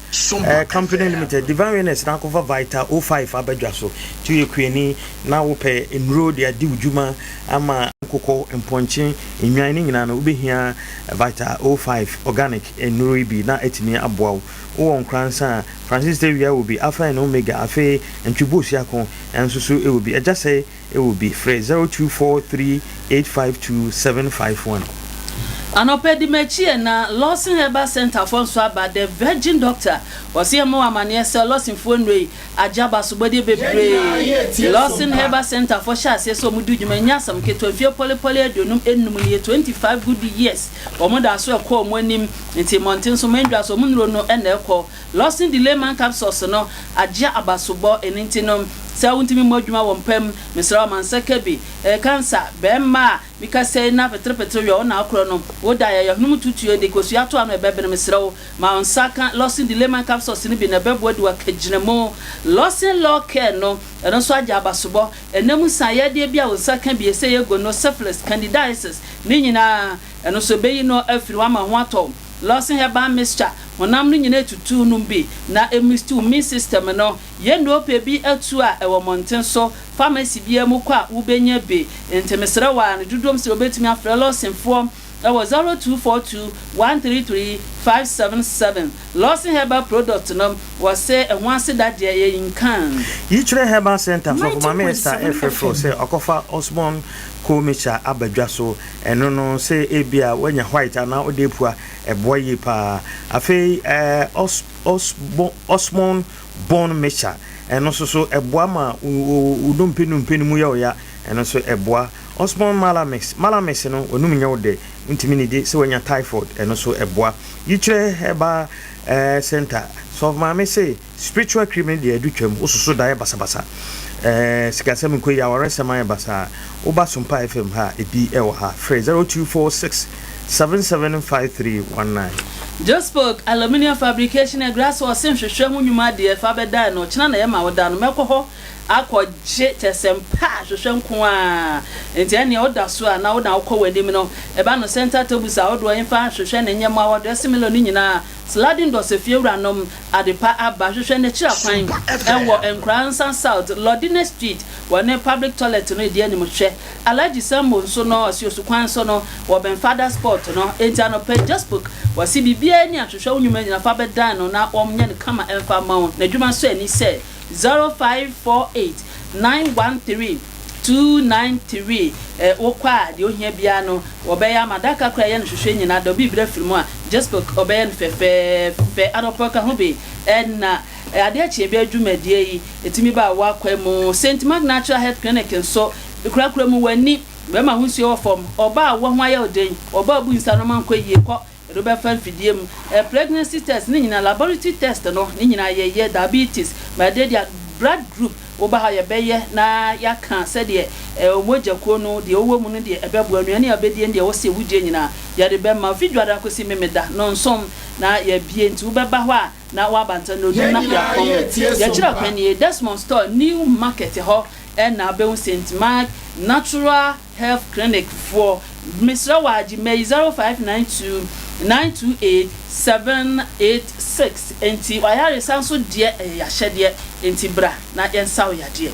Company Limited, Divine Winners na akɔfa Vital O five aba dwa so. Nti woyɛ kuani na wopɛ nnuro de adi wo dwuma ama nkokɔ, mpɔnkye, nnwan ne nyinaa no, wobɛhia Vital O five organic nnuro yi bi na atumi aboa wo. Wowɔ Nkoransa a, Francis Tawia wɔ bi, Alpha and Omega, afei Ntweboɔ Suako nso so wɔ bi. Agya Sɛe wɔ bi. Frɛ 0243852751. Anɔpa di m'akyi ɛ na Lawson Herbal Centre foɔ nso aba, The Virgin Doctor, wɔse yɛmmɔ wo amaneɛ sɛ Lawson foɔ nnuro yi agye abasobɔdeɛ bebree. Lawson Herbal Centre foɔ hyɛɛ aseɛ sɛ wɔn di dwuma ɛnyɛ asɛm ketewa, mfie pɔlepɔle 55 nie, 25 good years, wɔn da so ɛkɔ wɔn anim, nti mmɔnten so, mɛndwa so, wɔn nnuro no na ɛkɔ. Lawson Delayman Capsules no agye abasobɔ, ɛno nti no sɛ wontumi mmɔ adwuma wɔ mpa mu, mesrɛ wo ma nsa ka bi. Ɛyɛ cancer, bɛɛma a meka sei na peterepetere wia wo na akorɔ no, wo da yɛ yɛhonom tutuo de kosua to ano ɛbɛbene, mesrɛ wo ma wo nsa ka Lawson Delayman Capsules no bi na ɛbɛboa di wo akagyinamu. Lawson Law Care no, ɛno nso agye abasobɔ, ɛnna mu sa yadeɛ bi a wo nsa ka bi, ɛsɛ yɛ gono, syphilis, candidiasis, ne nyinaa ɛno nso ɛbɛyi no afiri hɔ ama ho atɔ wo. Lawson Herbal Mixture, honam no nyinaa etutu nom bi na emisti wo immune system no. Yɛ nnuope bi atu a ɛwɔ mmɔnten so, pharmacy biara mu kɔ a wobenya bi. Nti mesrɛ wo ara no dodoɔm sɛ wobetumi afrɛ Lawson foɔ wɔ 0242 133 577. Lawson Herbal Product no wɔse ɛho aseda deɛ yɛ nkan. Yikyerɛ Herbal Centre sɔfo Maame Esther 90.7 refrɛfrɛ wo FM. sɛ ɔkɔfa Osborn Coal Mixture aba dwa so. Ɛno no sɛ ebia woanya white anaa wode apua, ɛboa yie paa. Afei ɛɛ os os bo osmon bone mixture, ɛno nso so ɛboa ma wo wo dompe nnompe no mu yɛ wo ya, ɛno nso ɛboa. Osmon malamix, malamix no w'anum nyɛ wo dɛ, wontumi nnidi sɛ woanya typhoid, ɛno nso ɛboa. Yikyerɛ Herbal ɛɛ Centre. Sɔfo maame se spiritual cream no deɛ adu twam, wososo daeɛ basabasa, eh, sikasɛm nkɔ yie, awaresɛm ayɛ basaa. Woba Sompa FM ha a, ebi wɔ ha. Frɛ 0246 775319. Jospok Aluminium Fabrication Agraso Ɔse nhwehwɛ ho nnwuma deɛ fa bɛdae no ɔkyena na yɛma wo da no mɛkɔ hɔ akɔ gye kyɛsɛ mpa hwehwɛ nko ara nti ɛneɛ woda so a na wo na wokɔ w'anim no ɛba no center tables ahodoɔ hefa hwehwɛ ne nyɛmmoa wɔ dressing mirror no nyinaa Sliding doors Efiewuranom adepa aba hwehwɛ n'akyiri akwan wɔ Nkoranza South Lordina Street wɔ ne public toilet no edi anim hwɛ Alhaji Sambo nso no ɔsi osukwan so no wɔ bɛn Father Spot no enti anɔpa yi Jospok wɔsi biribiara ni a hwehwɛ wo nnwuma nyina fa bɛdan no na wɔn nyɛ no kama ɛmfa mma wo n'adwuma nso ani sɛ 0548 913 293 Wokɔ a, deɛ ohia biara no, wɔbɛyɛ ama. Adaka koraa a ɛyɛ no hwehwɛ nyinaa, dɔ bi brɛ firi mu a, Jespok ɔbɛyɛ no fɛfɛɛfɛ. Anɔpa ka ho bi na adeɛ kye bɛ dwumadie yi ɛtumi ba w'akwan mu. Saint Mark Natural Health Clinic nso, kurakura mu w'ani, bɛrima ho nsuo wɔ fam, ɔbaa a wo ho ayɛ wo den, ɔbaa a bu nsa no ma nkɔ yie, kɔ Yɛde wo bɛfa mfidie mu. Ɛɛ pregnancy test ne nyinaa, laboratory test no ne nyinaa yɛyɛ, diabetes, ma ɛdeɛ deɛ blood group woba ha yɛbɛyɛ na yɛaka sɛdeɛ ɛɛ wo mogya kuo no deɛ wowɔ mu no deɛ ɛbɛboa, nnuane a wobɛdie ne deɛ ɛwɔ sɛ wodie nyinaa yɛde bɛma wo. Fi Dwoada kɔsi Memeda nnɔnson na yɛabie nti wobɛba hɔ a na woaba ntɛm na ɔdum na yɛapɔn. Yɛkyerɛ kwan nie, Desmond Store, New Market hɔ na wobɛhu Saint Mark Natural Health Clinic foɔ mesrɛ wo agye mayi 0592 928 786 enti wayaresa nso deɛ ɛyɛ yahyɛdeɛ enti bra na yɛnsa wo yadeɛ.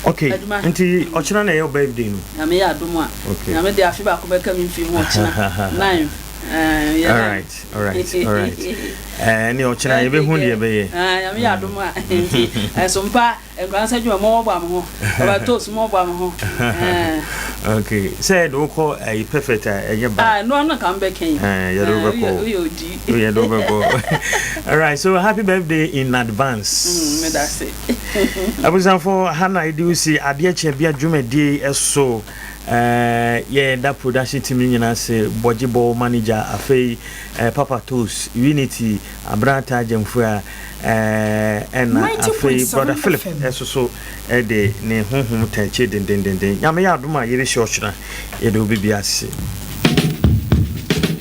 Ok Adwuma nti ɔkyena na ɛyɛ wo birthday no? Nyame yɛ adom a Ok. Nyame de afe baako bɛka me mfie ho ɔkyena 9 ɛɛ yɛ 9. Alright alright alright ɛɛ ne ɔkyena Birthday yɛbɛhu deɛ girl ɛbɛyɛ. ɛɛ Nyame yɛ adom a nti ɛso mpa. Nkwadaa nsa adwuma mo bɔ mo ho. Ɔba toast mo bɔ mo ho. Eh. Okay. Sɛ de wokɔ ayi perfect a ɛnyɛ ba. Ah, no no ka mbɛ kɛn. Eh, yɛ de wobɛkɔ. Woyɛ odi. Woyɛ de wobɛkɔ. All right, so happy birthday in advance. Mm, me da se. Abusuafo ha na yɛde wosi adeɛ kyɛ bia dwumadie ɛso. Eh, yɛ da production team no nyinaa se bɔgye bɔ manager afei eh, Papa Toast, Unity, Abrata Gyamfua Ɛna afei Brother Philip nso so de ne honhom taa akyire dendendenden. Nyame yɛ adom a yɛbɛhyia ɔkyena. Yɛde wo bɛbi ase.